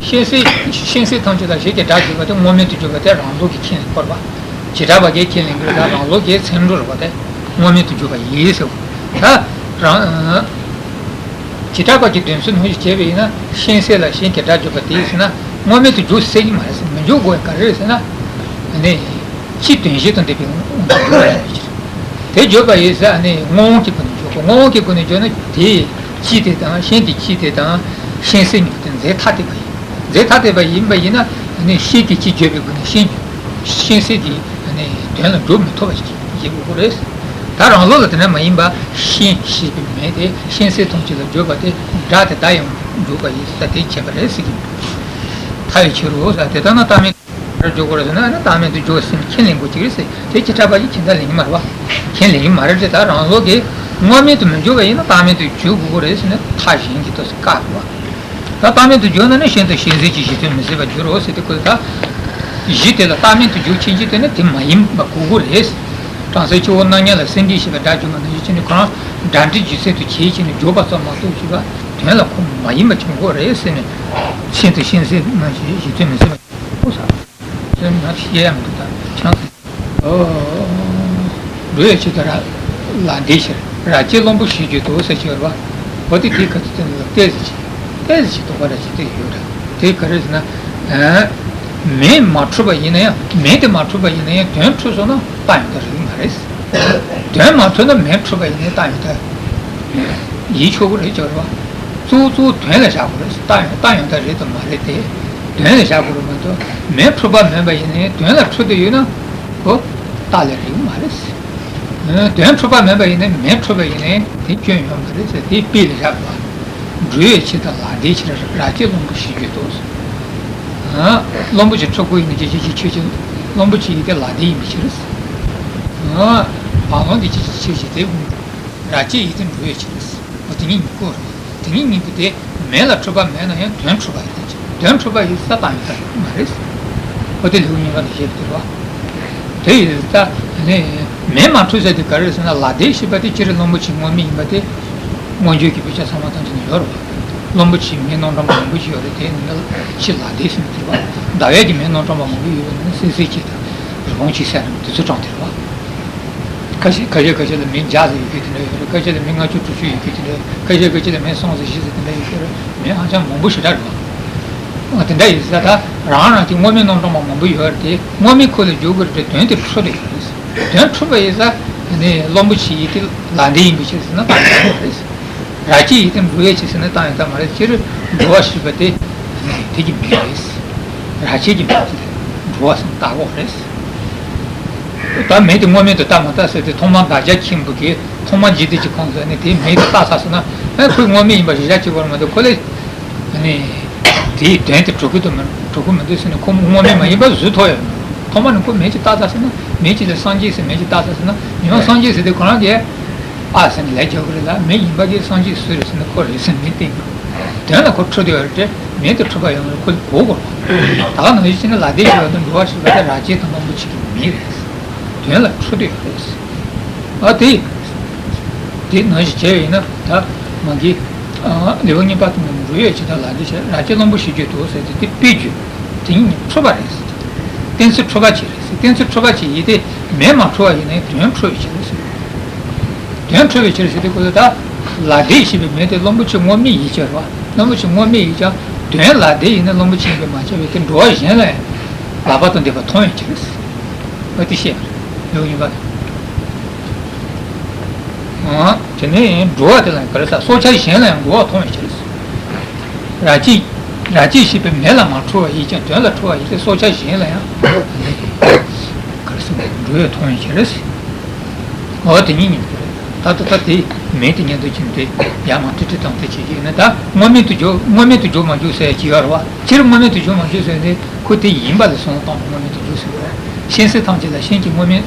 ཤིང་གསེར་ཤིང་གསེར་ཐམས་ཅད་ལ་ཤེལ་གྱི་སྒྲ་བརྗོད་པ་དེ་དངོས་མེད་དུ་འཇོག་པ་དེ་རང་ལུགས་ཀྱི་ཁས་ལེན་སྐོར་བ། བྱེ་བྲག་པ་གིས་ཁས་ལེན་དགོས་ལ་རང་ལུགས་ཀྱི་མཚན་འགྲོ་རུ་བ་དེ་དངོས་མེད་དུ་འཇོག་པ་ཡིན་ཟེར། ད་རང་བྱེ་བྲག་པ་གི་དོན་ཚུལ་ནང་བཞིན་བྱས་པ་ཡིན་ན་ཤིང་གསེར་ལ་ཤིང་གི་སྒྲ་བརྗོད་པ་དེ་ཡིན་ཟེར་ན་དངོས་མེད་དུ་འཇོག་ཟེར་གྱི་མ་རེད་ཟེར། མི་འཇོག་དགོས་ག་རེ་རེད་ཟེར་ན། ནི། སྤྱི་དོན་བཞི་དང་ལྡན་པའི་དབང་དུ་འགྱུར་བ་ཡིན་པའི་ཕྱིར། དེ་བརྗོད་པ་ཡིན་ཟེར་ནས་དངོས་དབང་གི་སྒོ་ནས་བརྗོད་དགོས། དངོས་དབང་གི་སྒོ་ནས་བརྗོད་ན་དེའི་སྤྱི་དེ་དང་ཤིང་གི་སྤྱི་དེ་དང་ཤིང་གསེར་གཉིས་པོ་དེ་རྫས་ཐ་དད་པ་ཡིན། རྫས་ཐ་དད་པ་ཡིན་པ་ཡིན་ན་ནི་ཤིང་གི་སྤྱི་བརྗོད་པའི་སྒོ་ནས་ཤིང་ཤིང་གསེར་གྱི་ནི་དོན་ལ་འགྲོ་མི་ཐུབ་པ་ཞིག་བྱེད་དགོས་ཀྱི་རེད། ད་རང་ལུགས་ལ་དེ་འདྲ་མ་ཡིན་པ་ཤིང་ཞེས་པའི་མིང་དེ་ཤིང་གསེར་ཐམས་ཅད་ལ་བརྗོད་པ་དེ་སྒྲ་དེ་ད་ཡང་འཇུག་པ་ཡིན་ས་དེ་བྱས་པ་རེད་ཟེར་གྱི་འདུག་ཐ་ཡི་ཕྱིར་རོ་ཟེར། དེ་ལྟར་ན་རྟག་མིན། ར་འཇོག་དགོས་རེད་ཟེར་ན་ཨ་ནི་རྟག་མིན་དུ་འཇོག་ཟིན་ཁས་ལེན་དགོས་ཀྱི་རེད་ཟེར། དེ་བྱེ་བྲག་པ་ཡིས་ཁས་ལེན་གྱི་མ་རེད་བ། ཁས་ལེན་གྱི་མ་རེད་དེ། ད་རང་ལུགས་ཀྱིས་དངོས་མེད་དུ་མི་འཇོག་པ་ཡིན་ན་རྟག་མིན་དུ་འཇོག་དགོས་ཀྱི་རེད་ཟེར་ནས་མཐའ་གཞན་གྱི་ཐོག་སུ་བཀག་དགོས་བ། ད་རྟག་མིན་དུ་འཇོག་ན་ནི་ཤིན་ཏུ་ཤིང་གསེར་གྱི་གཞི་མཐུན་མི་སྲིད་པར་འགྱུར་རོ་ཟེར་ཏེ་ཁོས་ད་གཞི་དེ་ལ་རྟག་མིན་དུ་འཇོག་ཕྱིན་ཅི་དེ་ནི་དེ་མ་ཡིན་པ་དགོས་ཀྱི་རེད། དྲང་སྲོང་ཆུ་བོ་རྣམ་གཉིས་ལ་སེང་གེ་ཞེས་པའི་སྒྲ་བརྗོད་པ་ནང་བཞིན་བྱས་ནས་ཁོ་རང་སྒྲ་འདྲི་རྒྱུ་ཚད་དུ་བྱས་བྱས་ནས་འཇོག་པ་ཙམ་མ་གཏོགས་ཞེས་པ་དོན་ལ་ཁོ་མ་ཡིན་པ་བྱུང་དགོས་རེད་ཟེར་ནས་ཤིན་ཏུ་ཤིང་གསེར་ནང་བཞིན་གཞི་མཐུན་མི་སྲིད་པ། ཨོ་ས། དེ་ང་ཤེས་ཡ་མི་འདུག་ད་ཆང་ས། ཨོ། འགྲོ་བའི་ཕྱིར་དུ་ར། ལ་འདིའི་ཕྱིར་ར་སྤྱི་བློན་པོ་ཞེས་བརྗོད་དོ་ཟེར་གྱི་ཡོད་རེད་བ། འོ་དེ་དེའི་ཁ་ཐུག་དེ་ནི་ལ་ཏོག་ཙམ་ཅིག་ཏོག་ཙམ་ཅིག་དོགས་པ་ར་ཅིག་དེ་ཡོད་རེད། དེ་ག་རེ་ཟེར་ན། མིང་མ་འཁྲུལ་པ་ཡིན་ན་ཡང་མིང་དེ་མ་འཁྲུལ་པ་ཡིན་ན་ཡང་དོན་འཁྲུལ་སོང་ན་རྟགས་ཡང་དག་རེད་མ་རེད། དོན་མ་འཁྲུལ་ན་མིང་འཁྲུལ་པ་ཡིན་ན་རྟགས་ཡང་དག་ཡིན་ཆོག་གི་རེད་ཅོག་རེད་བ། གཙོ་བོ་གཙོ་བོ་དོན་ལ་བཞག་དགོས་རེད། རྟགས་ཡང་རྟགས་ཡང་དག་རེད་དམ་མ་རེད་དེ། དོན་ལ་བཞག་དགོས་རེད་མ་གཏོགས་མིང་འཁྲུལ་པ་མིན་པ་ཡིན་ནའི་དོན་ལ་འཁྲུལ་དུ་ཡོད་ན། ཨོ། རྟགས་ལས་རིགས་མ་རེད། དོན་འཁྲུལ་པ་མིན་པ་ཡིན་ནའི་མིང་འཁྲུལ་པ་ཡིན་ནའི་དེ་སྐྱོན་ཡོད་མ་རེད་ཟེར་དེ་དཔེ་ལ་བཞག་དགོས། འགྲོ་བའི་ཕྱིར་དང་ལ་དེའི་ཕྱིར་ར་སྤྱི་བློན་པོ་ཞེས་བརྗོད་དོ། བློན་པོ་ཆེ་ཕྲུ་གུ་ཡིན་ན་ཅི་ཅི་ཅི་ཆོས་ཅི། བློན་པོ་ཆེ་ཡིན་ཏེ་ལ་དེ་ཡིན་པའི་ཕྱིར། བ་ལོན་དེ་ཅི་ཅི་ཆོས་ཅི་དེ། ར་སྤྱི་ཡིན་ཏེ་འགྲོ་བའི་ཕྱིར། འོ་དེ་གཉིས་གཉིས་པོ་རེད། དེ་གཉིས་གཉིས་པོ་དེ་མིང་ལ་འཁྲུལ་པ་མེད་ན་ཡང་དོན་འཁྲུལ་པ་རེད། དོན་འཁྲུལ་པ་ཡིན་ས་རྟགས་ཡང་དག་མ་རེད། འོ་དེ་ལེའུ་གཉིས་པ་ལ་བཤད་པ་དེ་རེད་བ། དེ་ཡིན་ས་ནི་མིང་མ་འཁྲུལ་ས་དེ་ག་རེ་རེད་ཟེར་ན་ལ་དེ་ཞེས་པ་དེ་སྤྱིར་བློན་པོ་ཆེ་དངོས་མེད་ཡིན་པ་དེ་མངོན་བརྗོད་ཀྱི་དཔེ་ཆ་ཚང་མ་ཐམས་ཅད་ནས་ཡོད་རེད་བ། བློན་པོ་ཆེའི་མིང་རྣམ་གྲངས་མང་པོ་ཞིག་ཡོད་རེད། དེ་ནི་ཆེ་ལ་དེ་ཟེར་ནས་བྲིས་པ། ཟླ་བས་ཀྱི་མིང་རྣམ་གྲངས་མང་པོ་ཡོད་པ་ནི་སེ་སེ་སྐྱིད་དང་རི་བོང་ཆེ་སེ་རམ་དེ་ཚོ་གྲངས་དེ་རེད་བ། ཁ་ཤས་ཁ་ཤས་ཁ་ཤས་ལ་མིང་བརྒྱ་ཙམ་ཡོད་མཁན་དེ་འདྲ་ཡོད་རེད། ཁ་ཤས་ལ་མིང་ལྔ་བཅུ་དྲུག་ཅུ་ཡོད་མཁན་དེ་འདྲ། ཁ་ཤས་ཁ་ཤས་ལ་མིང་སུམ་ཅུ་བཞི་ཅུ་དེ་འདྲ་ཡོད་ཀྱི་རེད། མིང་ཧ་ཅང་མང་པོ་ཞེ་དྲག་རེད་བ། དེ་འདྲ་ཡིན་ཙང་ད་རང་རང་གི་དངོས་མེད་རྣམ་གྲངས་མང་པོ་ཡོད་རེད་དེ། དངོས་མེད་ཁོ་ལ་འཇོག་དགོས་རེད་དེ་དོན་དེ་འཁྲུལ་བསྡད་ཡོད་རེད། དོན་འཁྲུལ་པ་ཡིན་ཙང་ནི་བློན་པོ་ཆེ་ཡིན་ཏེ་ལ་དེ་ཡིན་པའི་ཕྱིར་ཟེར་ན་རྟགས་ཡང་དག་མ་རེད། ར་སྤྱི་ཡིན་ཏེ་འགྲོ་བའི་ཕྱིར་ཟེར་ན་རྟགས་ཡང་དག་མ་རེད། སྤྱིར་འགྲོ་བ་ཞེས་པ་དེ་དེ་གི་མིང་རེད། ར་སྤྱི་གི་མིང་དེ་འགྲོ་བ་ཟེར་ན་རྟགས་འོག་རེད། ད་མིང་དེ་དངོས་མེད་དུ་བཏགས་མ་བཏགས་ཟེར་ཏེ་ཐོག་མར་འདག་སྦྱར་མཁན་པོ་གིས་ཐོག་མར་འཇིག་རྟེན་གྱི་ཁོངས་སུ་ནི་དེའི་མིང་དེ་བཏགས་ཚར་སོང་ན་ཨ་ཁོས་དངོས་མེད་ཡིན་པ་གཞིར་བཞག་བྱེད་དགོས་རེད་མ་གཏོགས་ཁོ་ལས་ནི་དེའི་དོན་དེ་གྲུབ་ཀྱི་འདུག་མི་གྲུབ་ཀྱི་མི་འདུག་ཟེར་ནས་ཁོ་མོ་དངོས་མེད་མ་ཡིན་པ་བཟོས་ཐུབ་ཡོད་མ་རེད། ཐོག་མར་ནི་ཁོ་མིང་ཅིག་བཏགས་ཚར་སོང་ན་མིང་ཅིག་ལ་སངས་རྒྱས་ཟེར་མིང་ཅིག་བཏགས་ཚར་སོང་ན་ཡང་སངས་རྒྱས་ཟེར་དུས་ཁོ་རང་གིས་ཨ་ཟེར་ནས་ལན་རྒྱག་གི་རེད་ལ། མིང་ཡིན་པ་གིས་སངས་རྒྱས་སུ་རེད་ཟེར་ནས་ཁོ་རེད་ཟེར་མིང་བསྟན་གྱི། དོན་ལ་ཁོ་འཕྲོད་དེ་ཡོད་རེད། མེ་དེ་འཕྲོད་པ་ཡོང་བར་ཁོ་གོ་དགོས་རེད། ད་ག་ནང་བཞིན་བྱས་ན་ལ་དེ་ཞེས་པ་དེ་འགྲོ་བ་ཞེས་པ་དེ་རྭ་ཅན་དང་གླང་པོ་ཆེ་གི་མིང་རེད། དོན་ལ་འཕྲོད་དེ་ཡོད་རེད། ཨ་དེ། དེ་ནང་བཞིན་བྱས་པ་ཡིན་ན་ད་མ་གི། ལེའུ་གཉིས་པ་དེ་ནང་འགྲོ་བའི་ཕྱིར་ད་ལ་དེ་བྱས་རྭ་ཅན་གླང་པོ་ཆེའི་རྒྱུད་དུ་ཟེར་ཏེ་དེ་དཔེ་བརྗོད། དེ་གཉིས་འཕྲོད་པ་རེད། གཏན་ཚིགས་འཕྲོད་པ་ཅིག་རེད། གཏན་ཚིགས་འཕྲོད་པ་ཅིག་ཡིན་ཏེ་མེ་མ་འཕྲོད་པ་ཡིན་ནའི་དོན་འཕྲོད་པའི་ཕྱིར་ཟེར། དོན་འཕྲོད་པའི་ཕྱིར་ཟེར་དུས་ཁོ་ལ་ད། ལ་དེ་ཞེས་པའི་མེ་དེ་གླང་པོ་ཆེ་དངོས་མེད་ཡིན་ཕྱིར་རོ། གླང་པོ་ཆེ་དངོས་མེད་ཡིན་ཀྱང་དོན་ལ་དེ་ཡིན་ན་གླང་པོ་ཆེ་ཡིན་པས་མ་ཁྱབ་པའི་དེ་འགྲོ་བ་གཞན་ལ་ཡང་ལག་པ་དང་ལྡན་པ་མཐོང་བའི་ཕྱིར། འོ་དེ་བཤད་པ་རེད། ལེའུ་གཉིས་པ། ཨ། དེ་ནས་འགྲོ་བ་དེ་ལ་ཡང་ག་རེ་ཟེར། སྲོག་ཆགས་གཞན་ལ་ཡང་འགྲོ་བ་མཐོང་བའི་ཕྱིར། རྭ་ཅན། རྭ་ཅན་ཞེས་པའི་མེ་ལ་མ་འཕྲོད་པ་ཡིན་ཀྱང་དོན་ལ་འཕྲོད་པ་ཡིན་ཏེ་སྲོག་ཆགས་གཞན་ལ་ཡང་། ག་རེ་ཟེར། འགྲོ་བས་མཐོང་བའི་ཕྱིར། འོ་དེ་གཉིས་གཉིས་ཀྱི་རེད། ད་ལྟ་ད་དེ་མེ་དེ་ཉན་དུ་ཕྱིན་ཏེ་ཡར་མར་ཏི་ཏི་བཏང་སྟེ་བྱེད་ཀྱི་ཡོད་ན་ད་དངོས་མེད་དུ་འཇོག་དངོས་མེད་དུ་འཇོག་མ་འཇོག་ཟེར་གྱི་ཡོད་རེད་བ། སྤྱིར་དངོས་མེད་དུ་འཇོག་མ་འཇོག་ཟེར་ནས་ཁོ་དེ་ཡིན་པ་ལ་སོང་བཏང་དངོས་མེད་དུ་འཇོག་ཟེར་བ། ཤན་སེལ་ཐམས་ཅད་ལ་ཤན་གྱི་དངོས་མེད་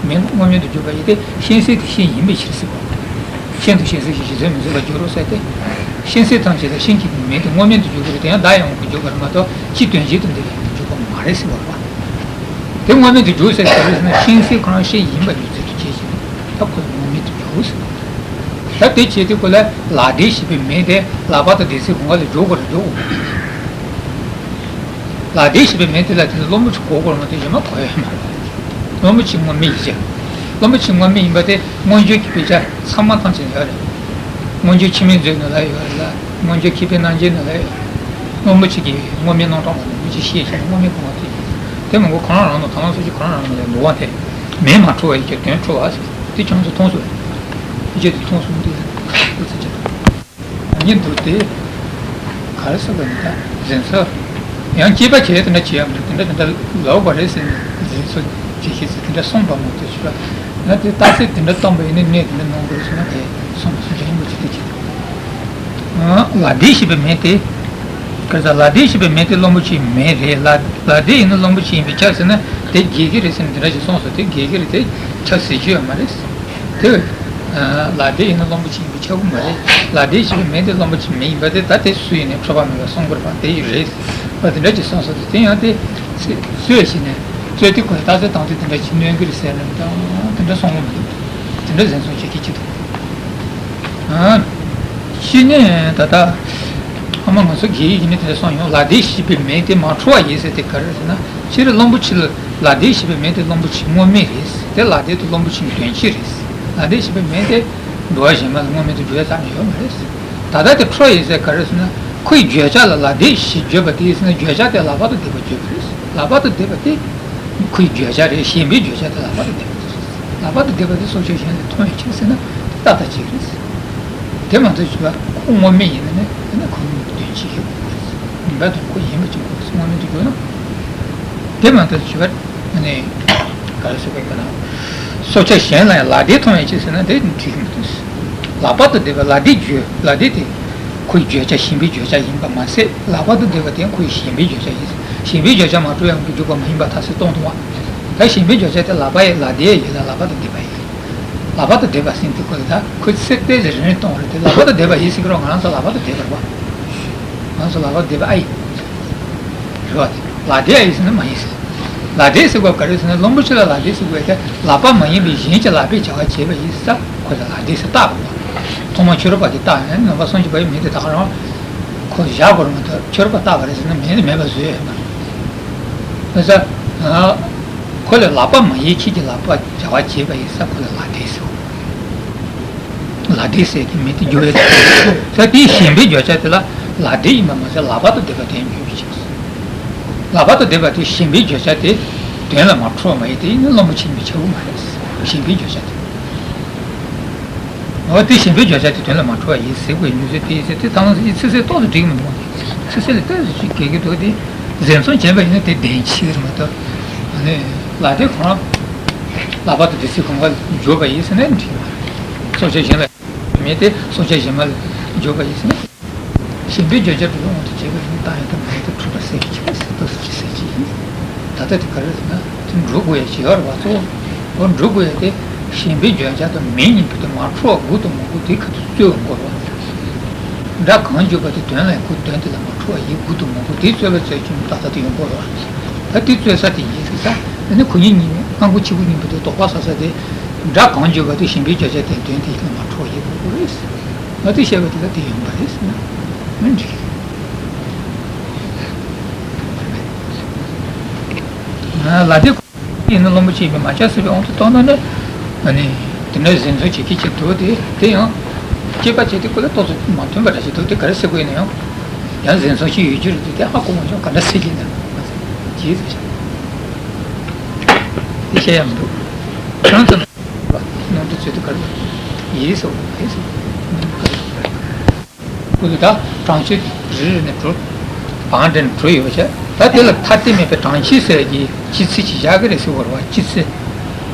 མེད་དངོས་མེད་དུ་འཇོག་པ་ཡིན་ཏེ་ཤན་སེལ་དེ་ཤན་ཡིན་པའི་ཕྱིར་ཟེར་བ། ཤན་དུ་ཤན་སེལ་གྱི་གཞི་མཚོན་མི་འཛིན་པར་འགྱུར་རོ་ཟེར་ཏེ། ཤན་སེལ་ཐམས་ཅད་ལ་ཤན་གྱི་མེད་དེ་དངོས་མེད་དུ་འཇོག་གི་རེད་དེ་ཡང་བདག་ཡོང་གི་འཇོག་པར་མ་གཏོགས་སྤྱི་དོན་བཞིན་དུ་འདི་ལ་འཇོག་པ་མ་རེད་ཟེར་བ་རེད་བ། དེ་དངོས་མེད་དུ་འཇོག་ཟེར་ག་རེ་ཟེར་ན་ཤིང་སེ་ཁོ་རང་ཤིང་ཡིན་པ་ཡོད་ཚུལ་དུ་བྱེད་ཅིང་ད་ཁོ་ལ་དངོས་མེད་དུ་འཇོག་ཟེར། ད་དེ་བྱེད་དུས་ཁོ་ལ་ལ་དེ་ཞེས་པའི་མེ་དེ་ལག་པ་དང་སྡེ་ཚན་གང་ག་ལ་འཇོག་དགོས་རེད་འཇོག་དགོས། ལ་དེ་ཞེས་པའི་མེ་དེ་ལ་དེ་ནི་གླང་པོ་ཆེ་གོ་དགོས་རེད་མ་གཏོགས་གཞན་མ་གོ་ཡ་མ་རེད། གླང་པོ་ཆེ་དངོས་མེད་ཡིན་ཅིང་། གླང་པོ་ཆེ་དངོས་མེད་ཡིན་པ་དེ་མངོན་བརྗོད་ཀྱི་དཔེ་ཆ་ཚང་མ་ཐམས་ཅད་ཡོད་རེད། མངོན་བརྗོད་འཆི་མེད་མཛོད་ནང་ལ་ཡོད་རེད་ལ། མངོན་བརྗོད་མཁས་པའི་རྣམ་འགྱེད་ནང་ལ་ཡོད་རེད། དངོས་པོ་གཅིག་གིས་དངོས་མེད་རྣམ་གྲངས་མང་པོ་ཅིག་བཤད་བྱས་ནས་དངོས་མེད་གང་བ་དེ་ཡིན། དེ་མང་པོ་ཁོ་རང་རང་ནང་དང་སོ་ཅིག་ཁོ་རང་རང་ནང་ལ་འདུག་བ་དེ། མེ་མ་འཕྲོ་བ་ཡིན་ཀྱང་དོན་འཕྲོ་བ་ཟེར། དེ་ཁྱོད་ཚོ་མཐོང་སོང་། དེ་ཆེད་དུ་མཐོང་སོང་དེ་ལ་ཁོ་ཚོ་ཅི་དང་། ཉིན་དུ་དེ། ག་རེ་ཟེར་བ་ནི་ད་གཟན་ཚོ། ཡང་སྐྱེས་པ་བྱས་དེ་འདྲ་བྱས་ཡང་དེ་འདྲ་དེ་འདྲ་ལོག་པ་རེད་ཟེར་ནས་གཟན་ཚོ་བྱེད་ཤེས་ཟེར་དེ་འདྲ་གསུངས་པ་མ་གཏོགས་ཞུ་བ། ང་དེ་རྟགས་གསལ་དེ་འདྲ་བཏང་པ་ཡིན་ན་གནས་དེ་འདྲ་གནང་དགོས་ཟེར་ན་གས་གསུངས་པ་སོང་ཅང་ཡིན་པ་ཅི་ལྟ་ཅི་ལྟ། ལ་དེ་ཞེས་པའི་མེ་དེ། ག་རེ་ཟེར་ལ་དེ་ཞེས་པའི་མེ་དེ་གླང་པོ་ཆེའི་མེ་རེད་ལ། ལ་དེ་ཡིན་ན་གླང་པོ་ཆེ་ཡིན་པས་ཁྱབ་ཟེར་ན་དེ་འགལ་གྱི་རེད་ཟེར་ནས་དེ་འདྲ་ཞིག་གསུངས་སོང་དེ་འགལ་གྱི་རེད་དེ་ཁྱབ་ཟེར་རྒྱུ་ཡོད་མ་རེད། དེ། ལ་དེ་ཡིན་ན་གླང་པོ་ཆེ་ཡིན་པས་ཁྱབ་ཀྱི་མ་རེད། ལ་དེ་ཞེས་པའི་མེ་དེ་གླང་པོ་ཆེའི་མེ་ཡིན་པ་དེ་ད་དེ་སུ་ཡིན་ནའི་འཕྲོད་པ་མེད་པར་གསུང་དགོས་པ་དེ་ཡིན་རེད། པ་དེ་འདྲ་ཅིག་གསུངས་སོང་དེ་དེ་ཡང་དེ། རྩོད་བྱས་ནས། རྩོད་དེ་ཁོས་རྟགས་གསལ་དང་དེ་དེ་འདྲ་ཅིག་གནོན་གྱི་རེད་ཟེར་ནས་ད་དེ་འདྲ་གསུང་གི་མི་འདུག་དེ་འདྲ་གཟན་ཚོང་བྱེད་ཀྱི་ཅི་འདུག་ཨ། ཤི་ནས་ད་ལྟ། ཨ་མ་ང་ཚོ་དགེ་ཡིག་ནས་དེ་འདྲ་གསུངས་ཡོང་ལ་དེ་ཞེས་པའི་མེ་དེ་མ་འཕྲོ་བ་ཡིན་ཟེར་དེ་ག་རེ་ཟེར་ན་ཕྱིར་གླང་པོ་ཆེ་ལ་ལ་དེ་ཞེས་པའི་མེ་དེ་གླང་པོ་ཆེ་དངོས་མེད་རེད། དེ་ལ་དེ་དེ་གླང་པོ་ཆེའི་དོན་སྤྱི་རེད། ལ་དེ་ཞེས་པའི་མེ་དེ་འགྲོ་བ་གཞན་མ་ལ་དངོས་མེད་དུ་འགྱུར་ཡ་ཙམ་ཡང་ཡོད་མ་རེད། ད་ལྟ་དེ་འཕྲོ་ཡིན་ཟེར་ག་རེ་ཟེར་ན་ཁོའི་བརྗོད་བྱ་ལ་ལ་དེ་ཞེས་བརྗོད་པ་དེ་ཡིན་ཟེར་ན་བརྗོད་བྱ་དེ་ལག་པ་དང་ལྡན་པ་བརྗོད་པ་རེད། ལག་པ་དང་ལྡན་པ་དེ་ཁོའི་བརྗོད་བྱ་རེད། ཞེན་པའི་བརྗོད་བྱ་དེ་ལག་པ་དང་ལྡན་པ་རེད། ལག་པ་དང་ལྡན་པ་དེ་སྲོག་ཆགས་གཞན་ལས་མཐོང་བའི་ཕྱིར་ཟེར་ན་དེ་ཏག་ཏག་ཅིག་རེད། དེ་མ་ཐག་ཞུ་བ་ཁོ་དངོས་མེད་ཡིན་ན་ནི་དེ་ནི་ཁོ་མི་དོན་ཅིག་ཡོད་པ་རེད། ཡིན་པ་དང་ཁོ་ཡིན་པ་ཅིག་དངོས་མེད་དུ་གྱུར་ན། དེ་མ་ཐག་ཞུ་བ་ནི་ག་རེ་ཟེར་བའི་ག་ན། སྲོག་ཆགས་གཞན་ལ་ཡང་ལ་དེ་མཐོང་བའི་ཕྱིར་ཟེར་ན་དེ་འགྲིག་གི་མི་འདུག་ལག་པ་དང་ལྡན་པ་ལ་དེ་བརྗོད་ལ་དེ་དེ། ཁོའི་བརྗོད་བྱ་ཞེན་པའི་བརྗོད་བྱ་ཡིན་པ་མ་ཟད་ལག་པ་དང་ལྡན་པ་དེ་ཁོའི་ཞེན་པའི་བརྗོད་བྱ་ཡིན། ཞེན་པའི་བརྗོད་བྱ་མ་གྲུབ་ཡང་མི་འཇུག་པ་མ་ཡིན་པ་ཐ་སི་སྟོང་དུ་མ། ད་ཞེན་པའི་བརྗོད་བྱ་དེ་ལག་པ་ཡི་ལ་དེ་ཡིན་ལ་ལག་པ་དང་ལྡན་པ་ཡིན། ལག་པ་དང་ལྡན་པ་ཟེར་དུས་ཁོ་ལ་ད་ཁོའི་ཚེ་ཏོག་ཙམ་རིང་རིང་གཏོང་བ་རེད་དེ་ལག་པ་དང་ལྡན་པ་ཡིན་ཟེར་གི་རོགས་ང་རང་ཚོ་ལག་པ་དང་ལྡན་པ་རེད་བ། ང་ཚོ་ལག་པ་དང་ལྡན་པ་ཨ་ཡིན། རེད་བ། ལ་དེ་ཨ་ཡིན་ཟེར་ན་མ་ཡིན་ཟེར། ལ་དེ་ཟེར་བ་ག་རེ་ཟེར་ན་གླང་པོ་ཆེ་ལ་ལ་དེ་ཟེར་བས་ཀྱང་ལག་པ་མ་ཡིན་པའི་གཞན་གྱི་ལག་པས་བྱ་བ་བྱེད་པ་ཡིན་ས་ཁོ་ལ་ལ་དེ་ཟེར་བཏགས་པ། ཐོག་མར་ཆོས་རབ་པ་གིས་བཏགས་ནས་ནང་པ་སངས་རྒྱས་པ་ཡི་མི་དེ་དག་རང་ཁོ་བཞག་པར་མི་ཐུབ་ཆོས་རབ་པ་བཏགས་པ་རེད་ཟེར་ན་མེད་ནི་མེད་པ་བཟོས་ཡོད་མ་རེད། ཁོ་ལ་ལག་པ་མ་ཡིན་ཁྱེད་ཀྱི་ལག་པ་བྱ་བ་བྱེད་པ་ཡིན་ས་ཁོ་ལ་ལ་དེ་ཟེར། ལ་དེ་ཟེར་གྱི་མི་དེ་འགྱུར་བའི་ས་དེའི་ཞེན་པའི་བརྗོད་བྱ་དེ་ལ་ལ་དེ་ཡིན་པ་མ་ཟད་ལག་པ་དང་ལྡན་པ་དེ་འགྱུར་བའི་ཕྱིར། ལག་པ་དང་ལྡན་པ་དེ་ཞེན་པའི་བརྗོད་བྱ་དེ་དོན་ལ་མ་འཕྲོ་བ་མ་ཡིན་དེ་ཡིན་ན་གླང་པོ་ཆེ་ཡིན་པས་ཁྱབ་ཀྱི་མ་རེད། ཞེན་པའི་བརྗོད་བྱ་དེ། འོ་དེ་ཞེན་པའི་བརྗོད་བྱ་དེ་དོན་ལ་མ་འཕྲོ་བ་ཡིན་ཟེར་དགོས་ཉུང་ཟད་དེ་ཡིན་ཟེར་དེ་ཐང་ཚིག་ཚིག་གསལ་ཏོག་ཙམ་འགྲིག་གི་མི་འདུག་ཚིག་གསལ་ལ་ཏོག་ཙམ་ཅིག་འགལ་གྱི་འདུག་དེ་གཟན་ཚོང་བྱས་པ་ཡིན་ན་དེ་བདེན་ཕྱིར་མ་གཏོགས་ལ་དེ་གང་ལག་པ་དང་དེ་ཚིག་གང་ག་འཇོག་པ་ཡིན་ཟེར་ན་འགྲིག་གི་མ་རེད། སྲོག་ཆགས་གཞན་ལ་མེད་དེ་སྲོག་ཆགས་གཞན་མ་ལ་འཇོག་པ་ཡིན་ཟེར་ན། ཞེན་པའི་བརྗོད་བྱ་གྲུབ་པའི་དབང་དུ་བྱས་པ་ཡིན་ན་བཏང་ཡང་དེ་མ་ཡིན་དེ་འཁྲུལ་པ་སེལ་གྱི་ཕྱིར་ཟེར་ཏོག་ཙམ་ཅིག་ཟེར་གྱི་ཡིན། ད་ལྟ་དེ་ག་རེ་ཟེར་ན་དེ་འགྲོ་དགོས་ཡ་ཞིག་ཡོད་རེད་བ་གཙོ་བོ། འོ་འགྲོ་དགོས་ཡ་དེ་ཞེན་པའི་བརྗོད་བྱ་དང་མེ་གཉིས་པོ་དེ་མ་འཕྲོ་བ་དགུ་དང་མ་དགུ་དེ་ཁ་ཐུག་རྩོད་དགོས་རེད་བ། སྒྲ་གང་བརྗོད་པ་དེ་དོན་ལ་གོ། དོན་དེ་ལ་མ་འཁྲུལ་བ་ཡིད་དགུ་དང་མ་བུ་དེ་རྩོད་པའི་རྩོད་ཆུང་ཏག་ཏག་དེ་ཡོང་གི་རེད་བ། ད་དེ་རྩོད་ས་དེ་ཡིན་ཟེར་ས། ཨ་ནི་ཁོ་གཉིས་གཉིས་ནས་སྔ་མགོ་ཕྱི་མགོ་གཉིས་པོ་དེ་དོགས་པ་ཟ་ས་དེ། སྒྲ་གང་བརྗོད་པ་དེ་གཞན་པའི་བརྗོད་བྱ་དེ་དོན་དེ་ལ་མ་འཁྲུལ་བ་ཡིད་དགུ་དགོས་རེད། ང་དེ་བཤད་པ་དེ་ལ་དེ་ཡོང་བ་རེད་ཟེར་ན། མི་འགྲིག་ལ་དེ། ཡིན་ན་རླུང་བུ་ཆེ་བའི་མ་ཆགས་སྲིད་པའི་དབང་དུ་གཏོང་ན་ནི། ཨ་ནི། དེ་འདྲ་གཟན་ཚོང་བྱེད་ཀྱི་ཅིག་འདུག་སྟེ། དེ་ཡང་། དཔྱད་པ་བྱས་ཏེ་ཀུན་ལ་ཏོག་ཙམ་མ་མཐུན་པ་འདྲ་ཞིག་འདུག་དེ་ག་རེ་ཟེར་དགོས་ཡིན་ན་ཡང་། ཡང་གཟན་ཚོང་ཞིག་ཡོད་རྒྱུ་རེད་དེ་དེ་ཧ་གོ་མ་བྱུང་ག་འདྲ་ཟེར་གྱི་ན། ཅིའི་ཟེར་བྱ། དེ་བཤད་ཡ་མི་འདུག་ཁྱོད་ཚོ་ནང་དུ་ཚུད་དེ་ག་རེ་ཡིན་ཟེར་བ་ཡིན་ཟེར་བ། ཀུན་ད་གྲངས་ཆོད་རེ་རེ་ནས་གྲུབ། བང་འདྲེན་གྲུབ་ཡོད་པ་བྱས། ད་དེ་ལ་ཐ་དད་མེད་པའི་གྲངས་ཆོད་ཟེར་གྱི་སྤྱི་ཚིག་ཅིག་བཞག་གི་རེད་ཟེར་བ་རེད་བ། སྤྱི་ཚིག་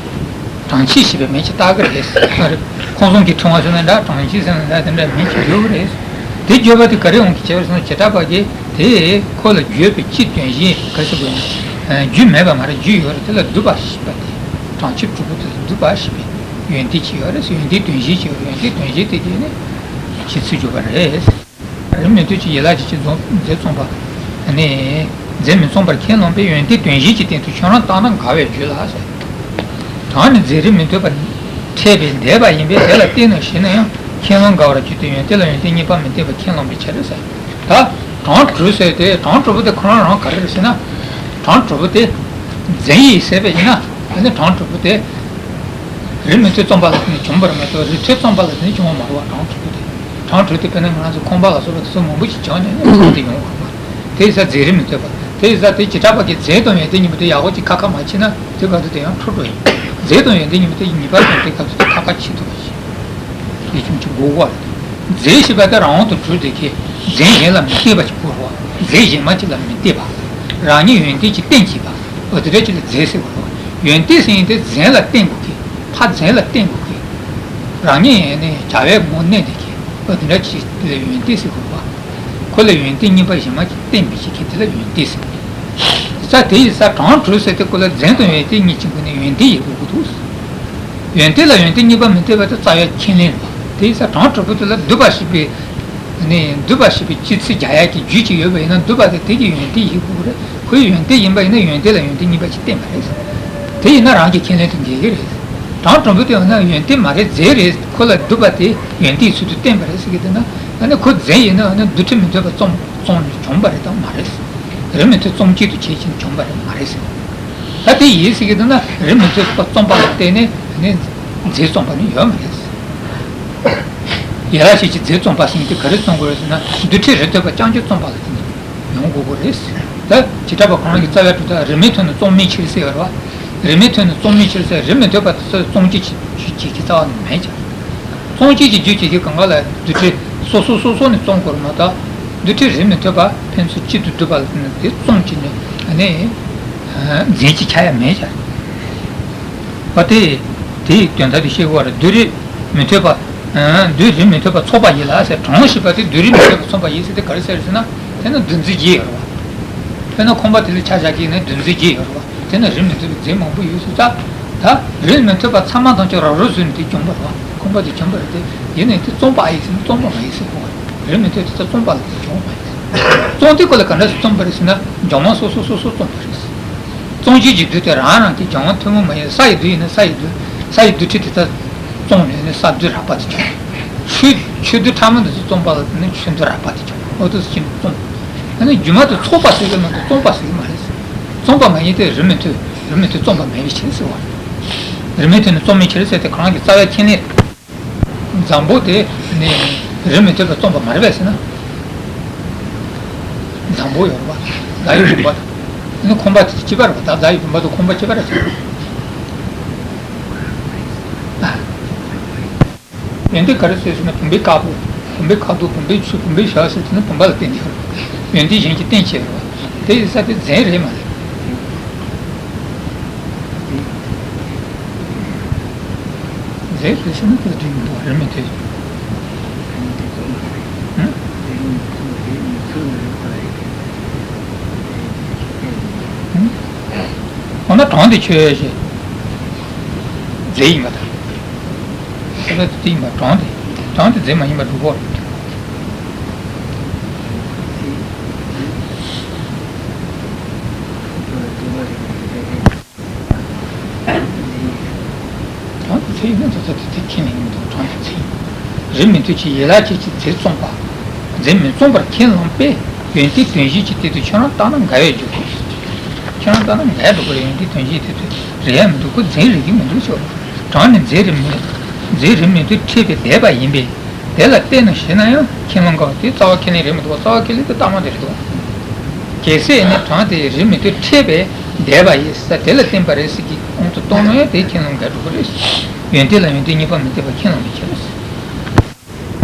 གྲངས་ཆོད་ཞེས་པའི་མིང་ཅིག་བཏགས་ཀྱི་རེད། ཁོང་གསུམ་གྱི་ཕྲེང་བ་ཟེར་ན་འདྲ། གྲངས་ཆོད་ཟེར་ན་འདྲ། དེ་འདྲ་མིང་ཅིག་ཡོད་ཀྱི་རེད། དེ་བརྗོད་པ་དེ་ག་རེ་འོང་གི་བྱས་པ་ཟེར་ན་བྱེ་བྲག་པ་གིས་དེ་ཁོ་ལ་བརྗོད་པའི་སྤྱི་དོན་གཞན་ག་རེ་ཟེར་དགོས་ན། རྒྱུ་མེད་པ་མ་རེད། རྒྱུ་ཡོད་རེད། དེ་ལ་སྡུད་པ་ཞེས་པ་དེ། གྲངས་ཆོད་དྲུག་པོ་དེ་ལ་སྡུད་པ་ཞེས་པའི་ཡོན་ཏན་ཅིག་ཡོད་རེད། ཡོན་ཏན་དོན་གཞན་ཅིག་ཡོད་རེད། ཡོན་ཏན་དོན་གཞན་དེ་གྱིས་ནི་སྤྱི་ཚིག་བརྗོད་པ་རེད། རིགས་མི་མཐུན་གྱི་ཡན་ལག་ཅིག་ཅིག་རྫོགས་རྫས་བརྩམས་པ། ནི། རྫས་མི་རྩོམ་པར་ཁས་བླངས་པའི་ཡོན་ཏན་དོན་གཞན་གྱི་སྟེང་དུ་ཁྱོད་རང་བཏང་ན་འགལ་བའི་རྒྱུ་ལ་ཟེར། གྲངས་ནི་རྫས་རིགས་མི་མཐུན་པར་འཕྲད་པས་འདས་པ་ཡིན་པས་དེ་ལ་བརྟེན་ནས་ཞེ་ན་ཡང་ཁས་བླངས་འགལ་བར་འགྱུར་ཏེ། ཡོན་ཏན་ལ་ཡོན་ཏན་གཉིས་པ་མི་བསྟན་པར་ཁས་བླངས་པའི་ཕྱིར་ཟེར། ད། གྲངས་དྲུག་ཟེར་ཏེ་གྲངས་དྲུག་པོ་དེ་ཁོ་རང་རང་ག་རེ་རེད་ཟེར་ན། གྲངས་དྲུག་པོ་དེ། རྫས་ཡིན་ཟེར་བས་ཡིན་ན། ཨ་ནི་གྲངས་དྲུག་པོ་དེ། རིགས་མི་མཐུན་རྩོམ་པ་ལ་བརྟེན་ནས་བྱུང་བ་རེད་མ་གཏོགས་རིགས་མཐུན་རྩོམ་པ་ལ་བརྟེན་ནས་བྱུང་བ་མ་རེད་བ། གྲངས་དྲུག་པོ་དེ། གྲངས་དྲུག་དེ་དཔེར་ན་ང་རང་ཚོ་ཁང་པ་ལ་སོགས་པ་དེ་ཚོ་མང་པོ་ཞིག་བྱུང་ནས་ཨ་ནི་དེ་ཡིན་ས་རྫས་རིགས་མི་མཐུན་པ། དེ་ཡིན་ས་དེ་བྱེ་བྲག་པ་གི་རྫས་དང་ཡོན་ཏན་གཉིས་པོ་དེ་ཡག་པོ་ཅིག་ཁ་ཁ་མ་ཕྱེ་ན་དེ་ག་དུས་དེ་ཡང་འཁྲུལ་འགྲོ་ཡིན། རྫས་དང་ཡོན་ཏན་གཉིས་པོ་དེ་ངེས་པར་དུ་དེ་ག་དུས་དེ་ཁ་ཁ་ཕྱེ་ཐུབ་པ་ཞིག་དེ་བྱུང་ཆུ་དགོས་པ་རེད། རྫས་ཞེས་པ་དེ་རང་དབང་དུ་གྲུབ་བསྡད་མཁན་རྫས་གཞན་ལ་མི་ལྟོས་པ་ཞིག་དགོས་རེད་བ། རྫས་གཞན་མ་ཅིག་ལ་མི་ལྟོས་པ། རང་ཉིད་ཡོན་ཏན་གྱིས་བརྟེན་བྱེད་པ། འོ་དེ་འདྲ་ཅིག་ལ་རྫས་ཟེར་བ་རེད་བ། ཡོན་ཏན་ཟེར་མཁན་དེ་རྫས་ལ་བརྟེན་དགོས་མཁན། ཕར་རྫས་ལ་བརྟེན་དགོས་མཁན། རང་ཉིད་ནི་བྱ་བའི་ངོ་བོ་གནས་བསྡད་མཁན། འོ་དེ་འདྲ་ཅིག་ལ་ཡོན་ཏན་ཟེར་དགོས་རེད་བ། ཁོ་ལ་ཡོན་ཏན་གཉིས་པ་གཞན་མ་ཅིག་བརྟེན་པའི་ཕྱིར་མཁན་དེ་ལ་ཡོན་ཏན་ཟེར། ས་དེ་ཡི་ས་གྲངས་དྲུག་ཟེར་ཏེ་ཁོ་ལ་རྫས་དང་ཡོན་ཏན་གཉིས་ཀྱི་སྒོ་ནས་ཡོན་ཏན་ཡོད་དགོས་ཀྱི་འདུག་ཡོན་ཏན་ལ་ཡོན་ཏན་གཉིས་པ་མི་ལྟོས་པ་དེ་རྩ་བའི་ཁས་ལེན་རེད་བ། དེ་ཡི་ས་གྲངས་དྲུག་པོ་དེ་ལ་སྡུད་པ་ཞེས་པའི། ནི་སྡུད་པ་ཞེས་པའི་སྤྱི་ཚིག་རྒྱག་ཡག་གི་རྒྱུ་ཅིག་ཡོད་པ་ཡིན་ན་སྡུད་པ་དེ་དེ་གི་ཡོན་ཏན་ཡིན་དགོས་རེད། ཁོའི་ཡོན་ཏན་ཡིན་པ་ཡིན་ན་ཡོན་ཏན་ལ་ཡོན་ཏན་གཉིས་པ་ཅིག་བསྟན་པ་རེད། དེ་ཡིན་ན་རང་གི་ཁས་ལེན་དུ་འགལ་གྱི་རེད། གྲངས་དྲུག་པོ་དེ་ཡང་ན་ཡོན་ཏན་མ་རེད་རྫས་རེད། ཁོ་ལ་སྡུད་པ་དེ་ཡོན་ཏན་ཚུལ་དུ་བསྟན་པ་རེད་ཟེར་གྱི་འདུག་ན། ཨ་ནི་ཁོ་རྫས་ཡིན་ན་ཨ་ནི་རྡུལ་ཕྲན་མི་མཐུན་པ་རྩོམ་རྩོམ་ནས་བྱུང་བ་རེད་དམ་མ་རེད། རིགས་མི་མཐུན་རྩོམ་བྱེད་དུ་བྱེད་ཅིང་བྱུང་བ་རེད་དམ་མ་རེད་ཟེར། ད་དེ་ཡིན་ཟེར་གྱི་འདུག་ན་རིགས་མི་མཐུན་པ་རྩོམ་པ་ལ་བརྟེན་ནས་ཨ་ནི་རྫས་རྩོམ་པ་ནི་ཡོད་མ་རེད། ཡན་ལག་ཤེས་ཀྱི་རྫས་རྩོམ་པ་ཟེར་མཁན་དེ་ག་རེ་རྩོམ་དགོས་རེད་ཟེར་ན་རྡུལ་ཕྲན་རིགས་མཐུན་པ་རྐྱང་རྐྱང་རྩོམ་པ་ལ་བརྟེན་ནས་ཡོང་དགོས་ཀྱི་རེད། ད་བྱེ་བྲག་པ་ཁོ་རང་གི་རྩ་བའི་གྲུབ་མཐའ་རིགས་མི་མཐུན་ནི་རྩོམ་མིན་ཕྱིར་ཟེར་ཡོད་རེད་བ། རིགས་མི་མཐུན་ནི་རྩོམ་མིན་ཕྱིར་ཟེར། རིགས་མི་མཐུན་པ་དེ་ཚོ་རྩོམ་བྱེད་ཀྱི་རྒྱུ་བྱེད་ཀྱི་རྩ་བ་ནས་མེད་ཀྱང་། རྩོམ་བྱེད་ཀྱི་རྒྱུ་བྱེད་ཀྱི་གང་ག་ལ་རྡུལ་ཕྲན་སོ་སོ་སོ་སོ་ནས་རྩོམ་དགོས་རེད་མ་གཏོགས། རྡུལ་ཕྲན་རིགས་མི་མཐུན་པ་ཕན་ཚུན་གཅིག་ཏུ་བསྡུས་པ་ལ་བརྟེན་ནས་དེ་རྩོམ་བྱས་ནས་ཨ་ནི་རྫས་ཀྱི་ཆ་ཡ་མེད་ཀྱང་། བ་དེ། དེའི་དོན་དག་དེ་ཤེས་དགོས་པ་རེད། རྡུལ་རིགས་མི་མཐུན་པ། རྡུལ་རིགས་མི་མཐུན་པ་ཚོགས་པ་ཡིན་ལ་ཟེར། གྲངས་ཞེས་པ་དེ་རྡུལ་རིགས་མི་མཐུན་པ་ཚོགས་པ་ཡིན་ཟེར་དེ་ག་རེ་ཟེར་ཟེར་ན། དེ་ནི་བདུན་རྫས་བརྒྱད་ཡོད་རེད་བ། དཔེར་ན་ཁང་པ་དེ་ལ་ཆ་བཞག་གི་ཡིན་ན་བདུན་རྫས་བརྒྱད་ཡོད་རེད་བ། དེ་ནི་རིགས་མི་མཐུན་པའི་རྫས་མང་པོ་ཡོད་ཟེར་ཙང་། ད་རིགས་མི་མཐུན་པ་ཚང་མ་ཐམས་ཅད་རབ་རིབ་བཟོས་ནས་དེ་བྱུང་བ་རེད་བ། ཁང་པ་དེ་བྱུང་བ་རེད་དེ། ཡིན་ནའི་དེ་རྩོམ་པ་ཨ་ཡིན་ཟེར་ན་རྩོམ་པ་མ་ཡིན་ཟེར་དགོས་བ། རིགས་མི་མཐུན་དེ་ཚོ་རྩོམ་པ་ལ་དེ་བྱུང་བ་མ་ཡིན་ཟེར། རྩོམ་དེ་ཁོ་ལ་ག་འདྲ་ཞིག་རྩོམ་པ་རེད་ཟེར་ན་འཇོག་མ་སོ་སོ་སོ་སོ་རྩོམ་པ་རེད། རྩོམ་བྱེད་ཀྱི་རྡུལ་དེ་རང་རང་གི་རྒྱང་ཐུན་མོང་མ་ཡིན། ས་ཡི་རྡུལ་ཡིན་ན་ས་ཡི་རྡུལ། ས་ཡི་རྡུལ་ཕྲན་དེ་དག་བཙོངས་ནས་ནི་ས་རྡུལ་རགས་པ་དེ་བྱུང་། ཆུ་ཆུ་རྡུལ་ཕྲ་མོ་འདི་ཚོ་བཙོངས་པ་ལ་བརྟེན་ནས་ཆུ་རྡུལ་རགས་པ་དེ་བྱུང་། འོ་དེ་ཚོ་ཅི་ནས་བཙོངས། ཨ་ནི་རྒྱུ་མ་དེ་ཚོགས་པ་ཟེར་གི་མ་གཏོགས་རྩོམ་པ་ཟེར་གི་མ་རེད། རྩོམ་པ་མ་ཡིན་ཏེ་རིགས་མི་མཐུན། རིགས་མི་མཐུན་རྩོམ་པ་མེད་པའི་ཕྱིར་ཟེར་བ། རིགས་མི་མཐུན་ནི་རྩོམ་མིན་ཕྱིར་ཟེར་ཏེ་ཁོ་རང་གི་རྩ་བའི་ཁས་ལེན། འཛམ་བུ་དེ་ནི་རིགས་མི་མཐུན་པའི་རྩོམ་པ་མ་རེད་པས་ཟེར་ན། འཛམ་བུ་ཡོད་རེད་པ། ཟླ་ཡི་བུམ་པ་དང་། ནི་ཁང་པ་དེ་གཅིག་པ་རེད་པ། ད་ཟླ་ཡི་བུམ་པ་དང་ཁང་པ་གཅིག་པ་རེད་ཟེར། ཡོན་ཏན་ག་རེ་ཟེར་ཟེར་ན་བུམ་པའི་དཀར་པོ། བུམ་པའི་ཁ་དོག་བུམ་པའི་ཆུ་བུམ་པའི་ཞགས་ཟེར་དེ་ནི་བུམ་པ་ལ་བརྟེན་ཏེ་ཡོད་རེད། ཡོན་ཏན་གཞན་གྱིས་བརྟེན་བྱས་རེད་པ། དེ་ཡི་ས་དེ་རྫས་རེད་མ་རེད། རྫས་རེད་ཟེར་ན་དེ་འགྲིག་མི་འདུག་རེད་མི་འདུག་ཨང་། འོ་ན་གྲངས་དེ་ཆོས་ཅན། རྫས་ཡིན་པ་དང་། ས་ལ་དེ་ཡིན་པ་གྲངས་དེ། གྲངས་དེ་རྫས་མ་ཡིན་པར་སྒྲུབ་པོ། དེ་ཡིན་ན་ད་ལྟ་དེ་དེ་ཁས་ལེན་མི་འདུག་གྲངས་དེ་རྫས་ཡིན། རིགས་མི་མཐུན་གྱི་ཡན་ལག་ཅན་གྱི་རྫས་རྩོམ་པ། རྫས་མི་རྩོམ་པར་ཁས་བླངས་པས་ཡོན་ཏན་དོན་གཞན་གྱི་སྟེང་དུ་ཁྱོད་རང་བཏང་ན་འགལ་བའི་འཇུག་གོ། ཁྱོད་རང་བཏང་ན་འགལ་འགྲོ་གི་རེད། ཡོན་ཏན་དོན་གཞན་དེ་ཚོ་རེད་ཡ་མི་འདུག་གོ། རྫས་རེད་གི་མི་འདུག་ཆོག་གྲངས་ནི་རྫས་རིགས་མི་རྫས་རིགས་མི་མཐུན་འཕྲད་པའི་འདས་པ་ཡིན་པས། དེ་ལ་བརྟེན་ནས་ཞེ་ན་ཡང་ཁས་ལེན་དཀའ་བ་དེ་རྩ་བ་ཁས་ལེན་རེད་མི་འདུག་གོ། རྩ་བ་ཁས་ལེན་དེ་རྟགས་མ་དེ་རེད་འདུག་གལ་སྲིད་ནི་གྲངས་དེ་རིགས་མི་མཐུན་འཕྲད་པའི་འདས་པ་ཡིན་ས་དེ་ལ་བརྟེན་པ་རེད་ཟེར་གྱི་དབང་དུ་བཏང་ན་ཡང་དེ་ཁས་ལེན་འགལ་འགྲོ་གི་རེད། ཡོན་ཏན་ལ་ཡོན་ཏན་གཉིས་པ་མི་ལྡན་པ་ཁས་ལེན་མི་ཁྱབ་ཟེར།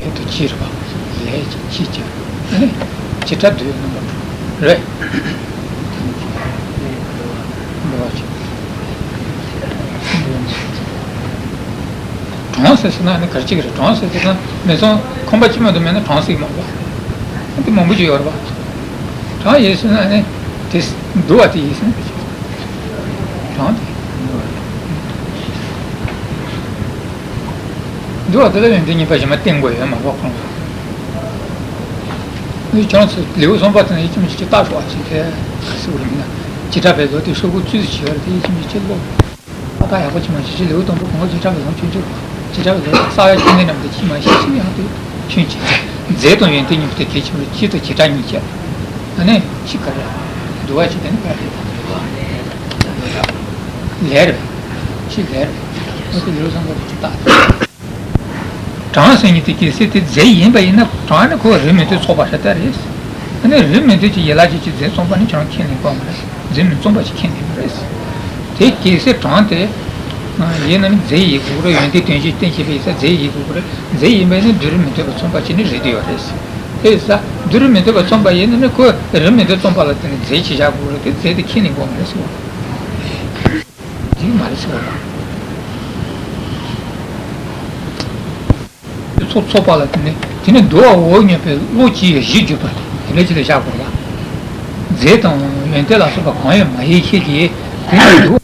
ཡོད་དོ་ཅི་རེད་པ། ལས་ཀྱི་ཅི་བྱ། ཨ་ནི། བྱེ་བྲག་འདོད་ཡོན་རྣམ་པར་གྲོལ། རེད། འདོད་པ་ཅི། གྲངས་ཟེར་ཟེར་ན་ནི་ག་རེ་ཅིག་རེད། གྲངས་ཟེར་ཟེར་ན་མི་ཚང་ཁང་པ་གཅིག་མ་གཏོགས་མེད་ན་གྲངས་ཟེར་གྱི་མ་རེད་པ། དེ་མང་པོ་ཅིག་ཡོད་རེད་པ། གྲངས་ཡིན་ཟེར་ན་ནི་དེ་འདུ་བ་དེ་ཡིན་ཟེར་ན་ག་རེ་ཅིག་རེད། གྲངས་དེ། འདུལ་བ་དེ་ལ་ཡོན་ཏན་གཉིས་པ་གཞི་མ་བསྟན་དགོས་ཡོད་མ་གོ་ཁོང་ལ། ནི་ཁྱོད་ཚོ་ལེའུ་གསུམ་པ་དེ་ནས་ཡིད་ཀྱི་མི་ཆེས་ཀྱི་རྟགས་སོགས་ཅིག་ལས་ཟེར་བ་རེད་ན། བྱེ་བྲག་པའི་ལོ་དེ་ཧྲིལ་པོ་བཙུད་བྱས་པ་དེ་ཡིད་ཀྱི་མི་ཆེས་ཀློག་ད་ལྟ་ཡག་པོ་ཅིག་མ་ཤེས་ཤིང་ལེའུ་དང་པོ་གོང་འོག་བྱེ་བྲག་པའི་ལོ་ཆུང་ཆུང་བྱེ་བྲག་པའི་ལོ་རྩ་བའི་ཁྱིམ་ནས་རྣམས་དེ་ཅིག་མ་ཤེས་ཤིང་ཡང་དེ་ཆུང་ཆེ་རྫས་དང་ཡོན་ཏན་གཉིས་པོ་དེ་གལ་ཆེན་པོ་སྤྱི་དང་བྱེ་བྲག་གཉིས་བྱས། ཨ་ནི་ཅི་ག་རེ། འདུལ་བ་ཅི་དེ་ནི་ག་རེ། ལས་རེད། ཅི་ལས་རེད། ཨ་ཏི་ལེའུ་བཟང་པོ་དེ་ཅི་ལྟ། གྲངས་ཟེར་མཁན་དེ་གལ་སྲིད་དེ་རྫས་ཡིན་པ་ཡིན་ན་གྲངས་ནི་ཁོ་རིགས་མི་མཐུན་ཚོགས་པ་ཞིག་ལྟ་རེད། ཨ་ནི་རིགས་མི་མཐུན་གྱི་ཡན་ལག་ཅན་གྱི་རྫས་རྩོམ་པ་ནི་ཁྱོད་རང་ཁས་ལེན་དགོས་མ་རེད། རྫས་མི་རྩོམ་པ་ཞིག་ཁས་ལེན་དགོས་རེད། དེ་གལ་སྲིད་གྲངས་དེ། ཡིན་ན་ནི་རྫས་ཡིན་དགོས་རེད། ཡོན་ཏན་དོན་གཞན་བསྟན་བྱེད་པ་ཡིན་ཙང་རྫས་ཡིན་དགོས་རེད། རྫས་ཡིན་པས་ནི་རྫས་རིགས་མི་མཐུན་པ་མཚོན་པ་ཅིག་ནི་རེད་དེ་ཡོད་རེད། དེ་ཡིན་ཙང་རྫས་རིགས་མི་མཐུན་པ་མཚོན་པ་ཡིན་ན་ནི་ཁོས་རིགས་མི་མཐུན་རྩོམ་པ་ལ་བརྟེན་ནས་རྫས་ཅིག་བཞག་དགོས་རེད། དེ་རྫས་དེ་ཁས་ལེན་དགོས་མ་རེད་ཟེར་བ། རྫས་མ་རེད་ཟེར་བ་དང་། ཚོགས་ཚོགས་པ་ལ་བརྟེན་ནས་དེ་ནི་འདུལ་བ་འོག་མཉམ་པའི་བློ་ཅི་ཡོད་གཞི་གྱུར་པ་དེ་འདྲ་ཅིག་ལ་བཞག་དགོས་ལ། རྫས་དང་ཡོན་ཏན་ལ་སོགས་པ་གང་ཡོད་མ་ཡིན་ཤེས་ཀྱི་དེ་ནི་འདུལ་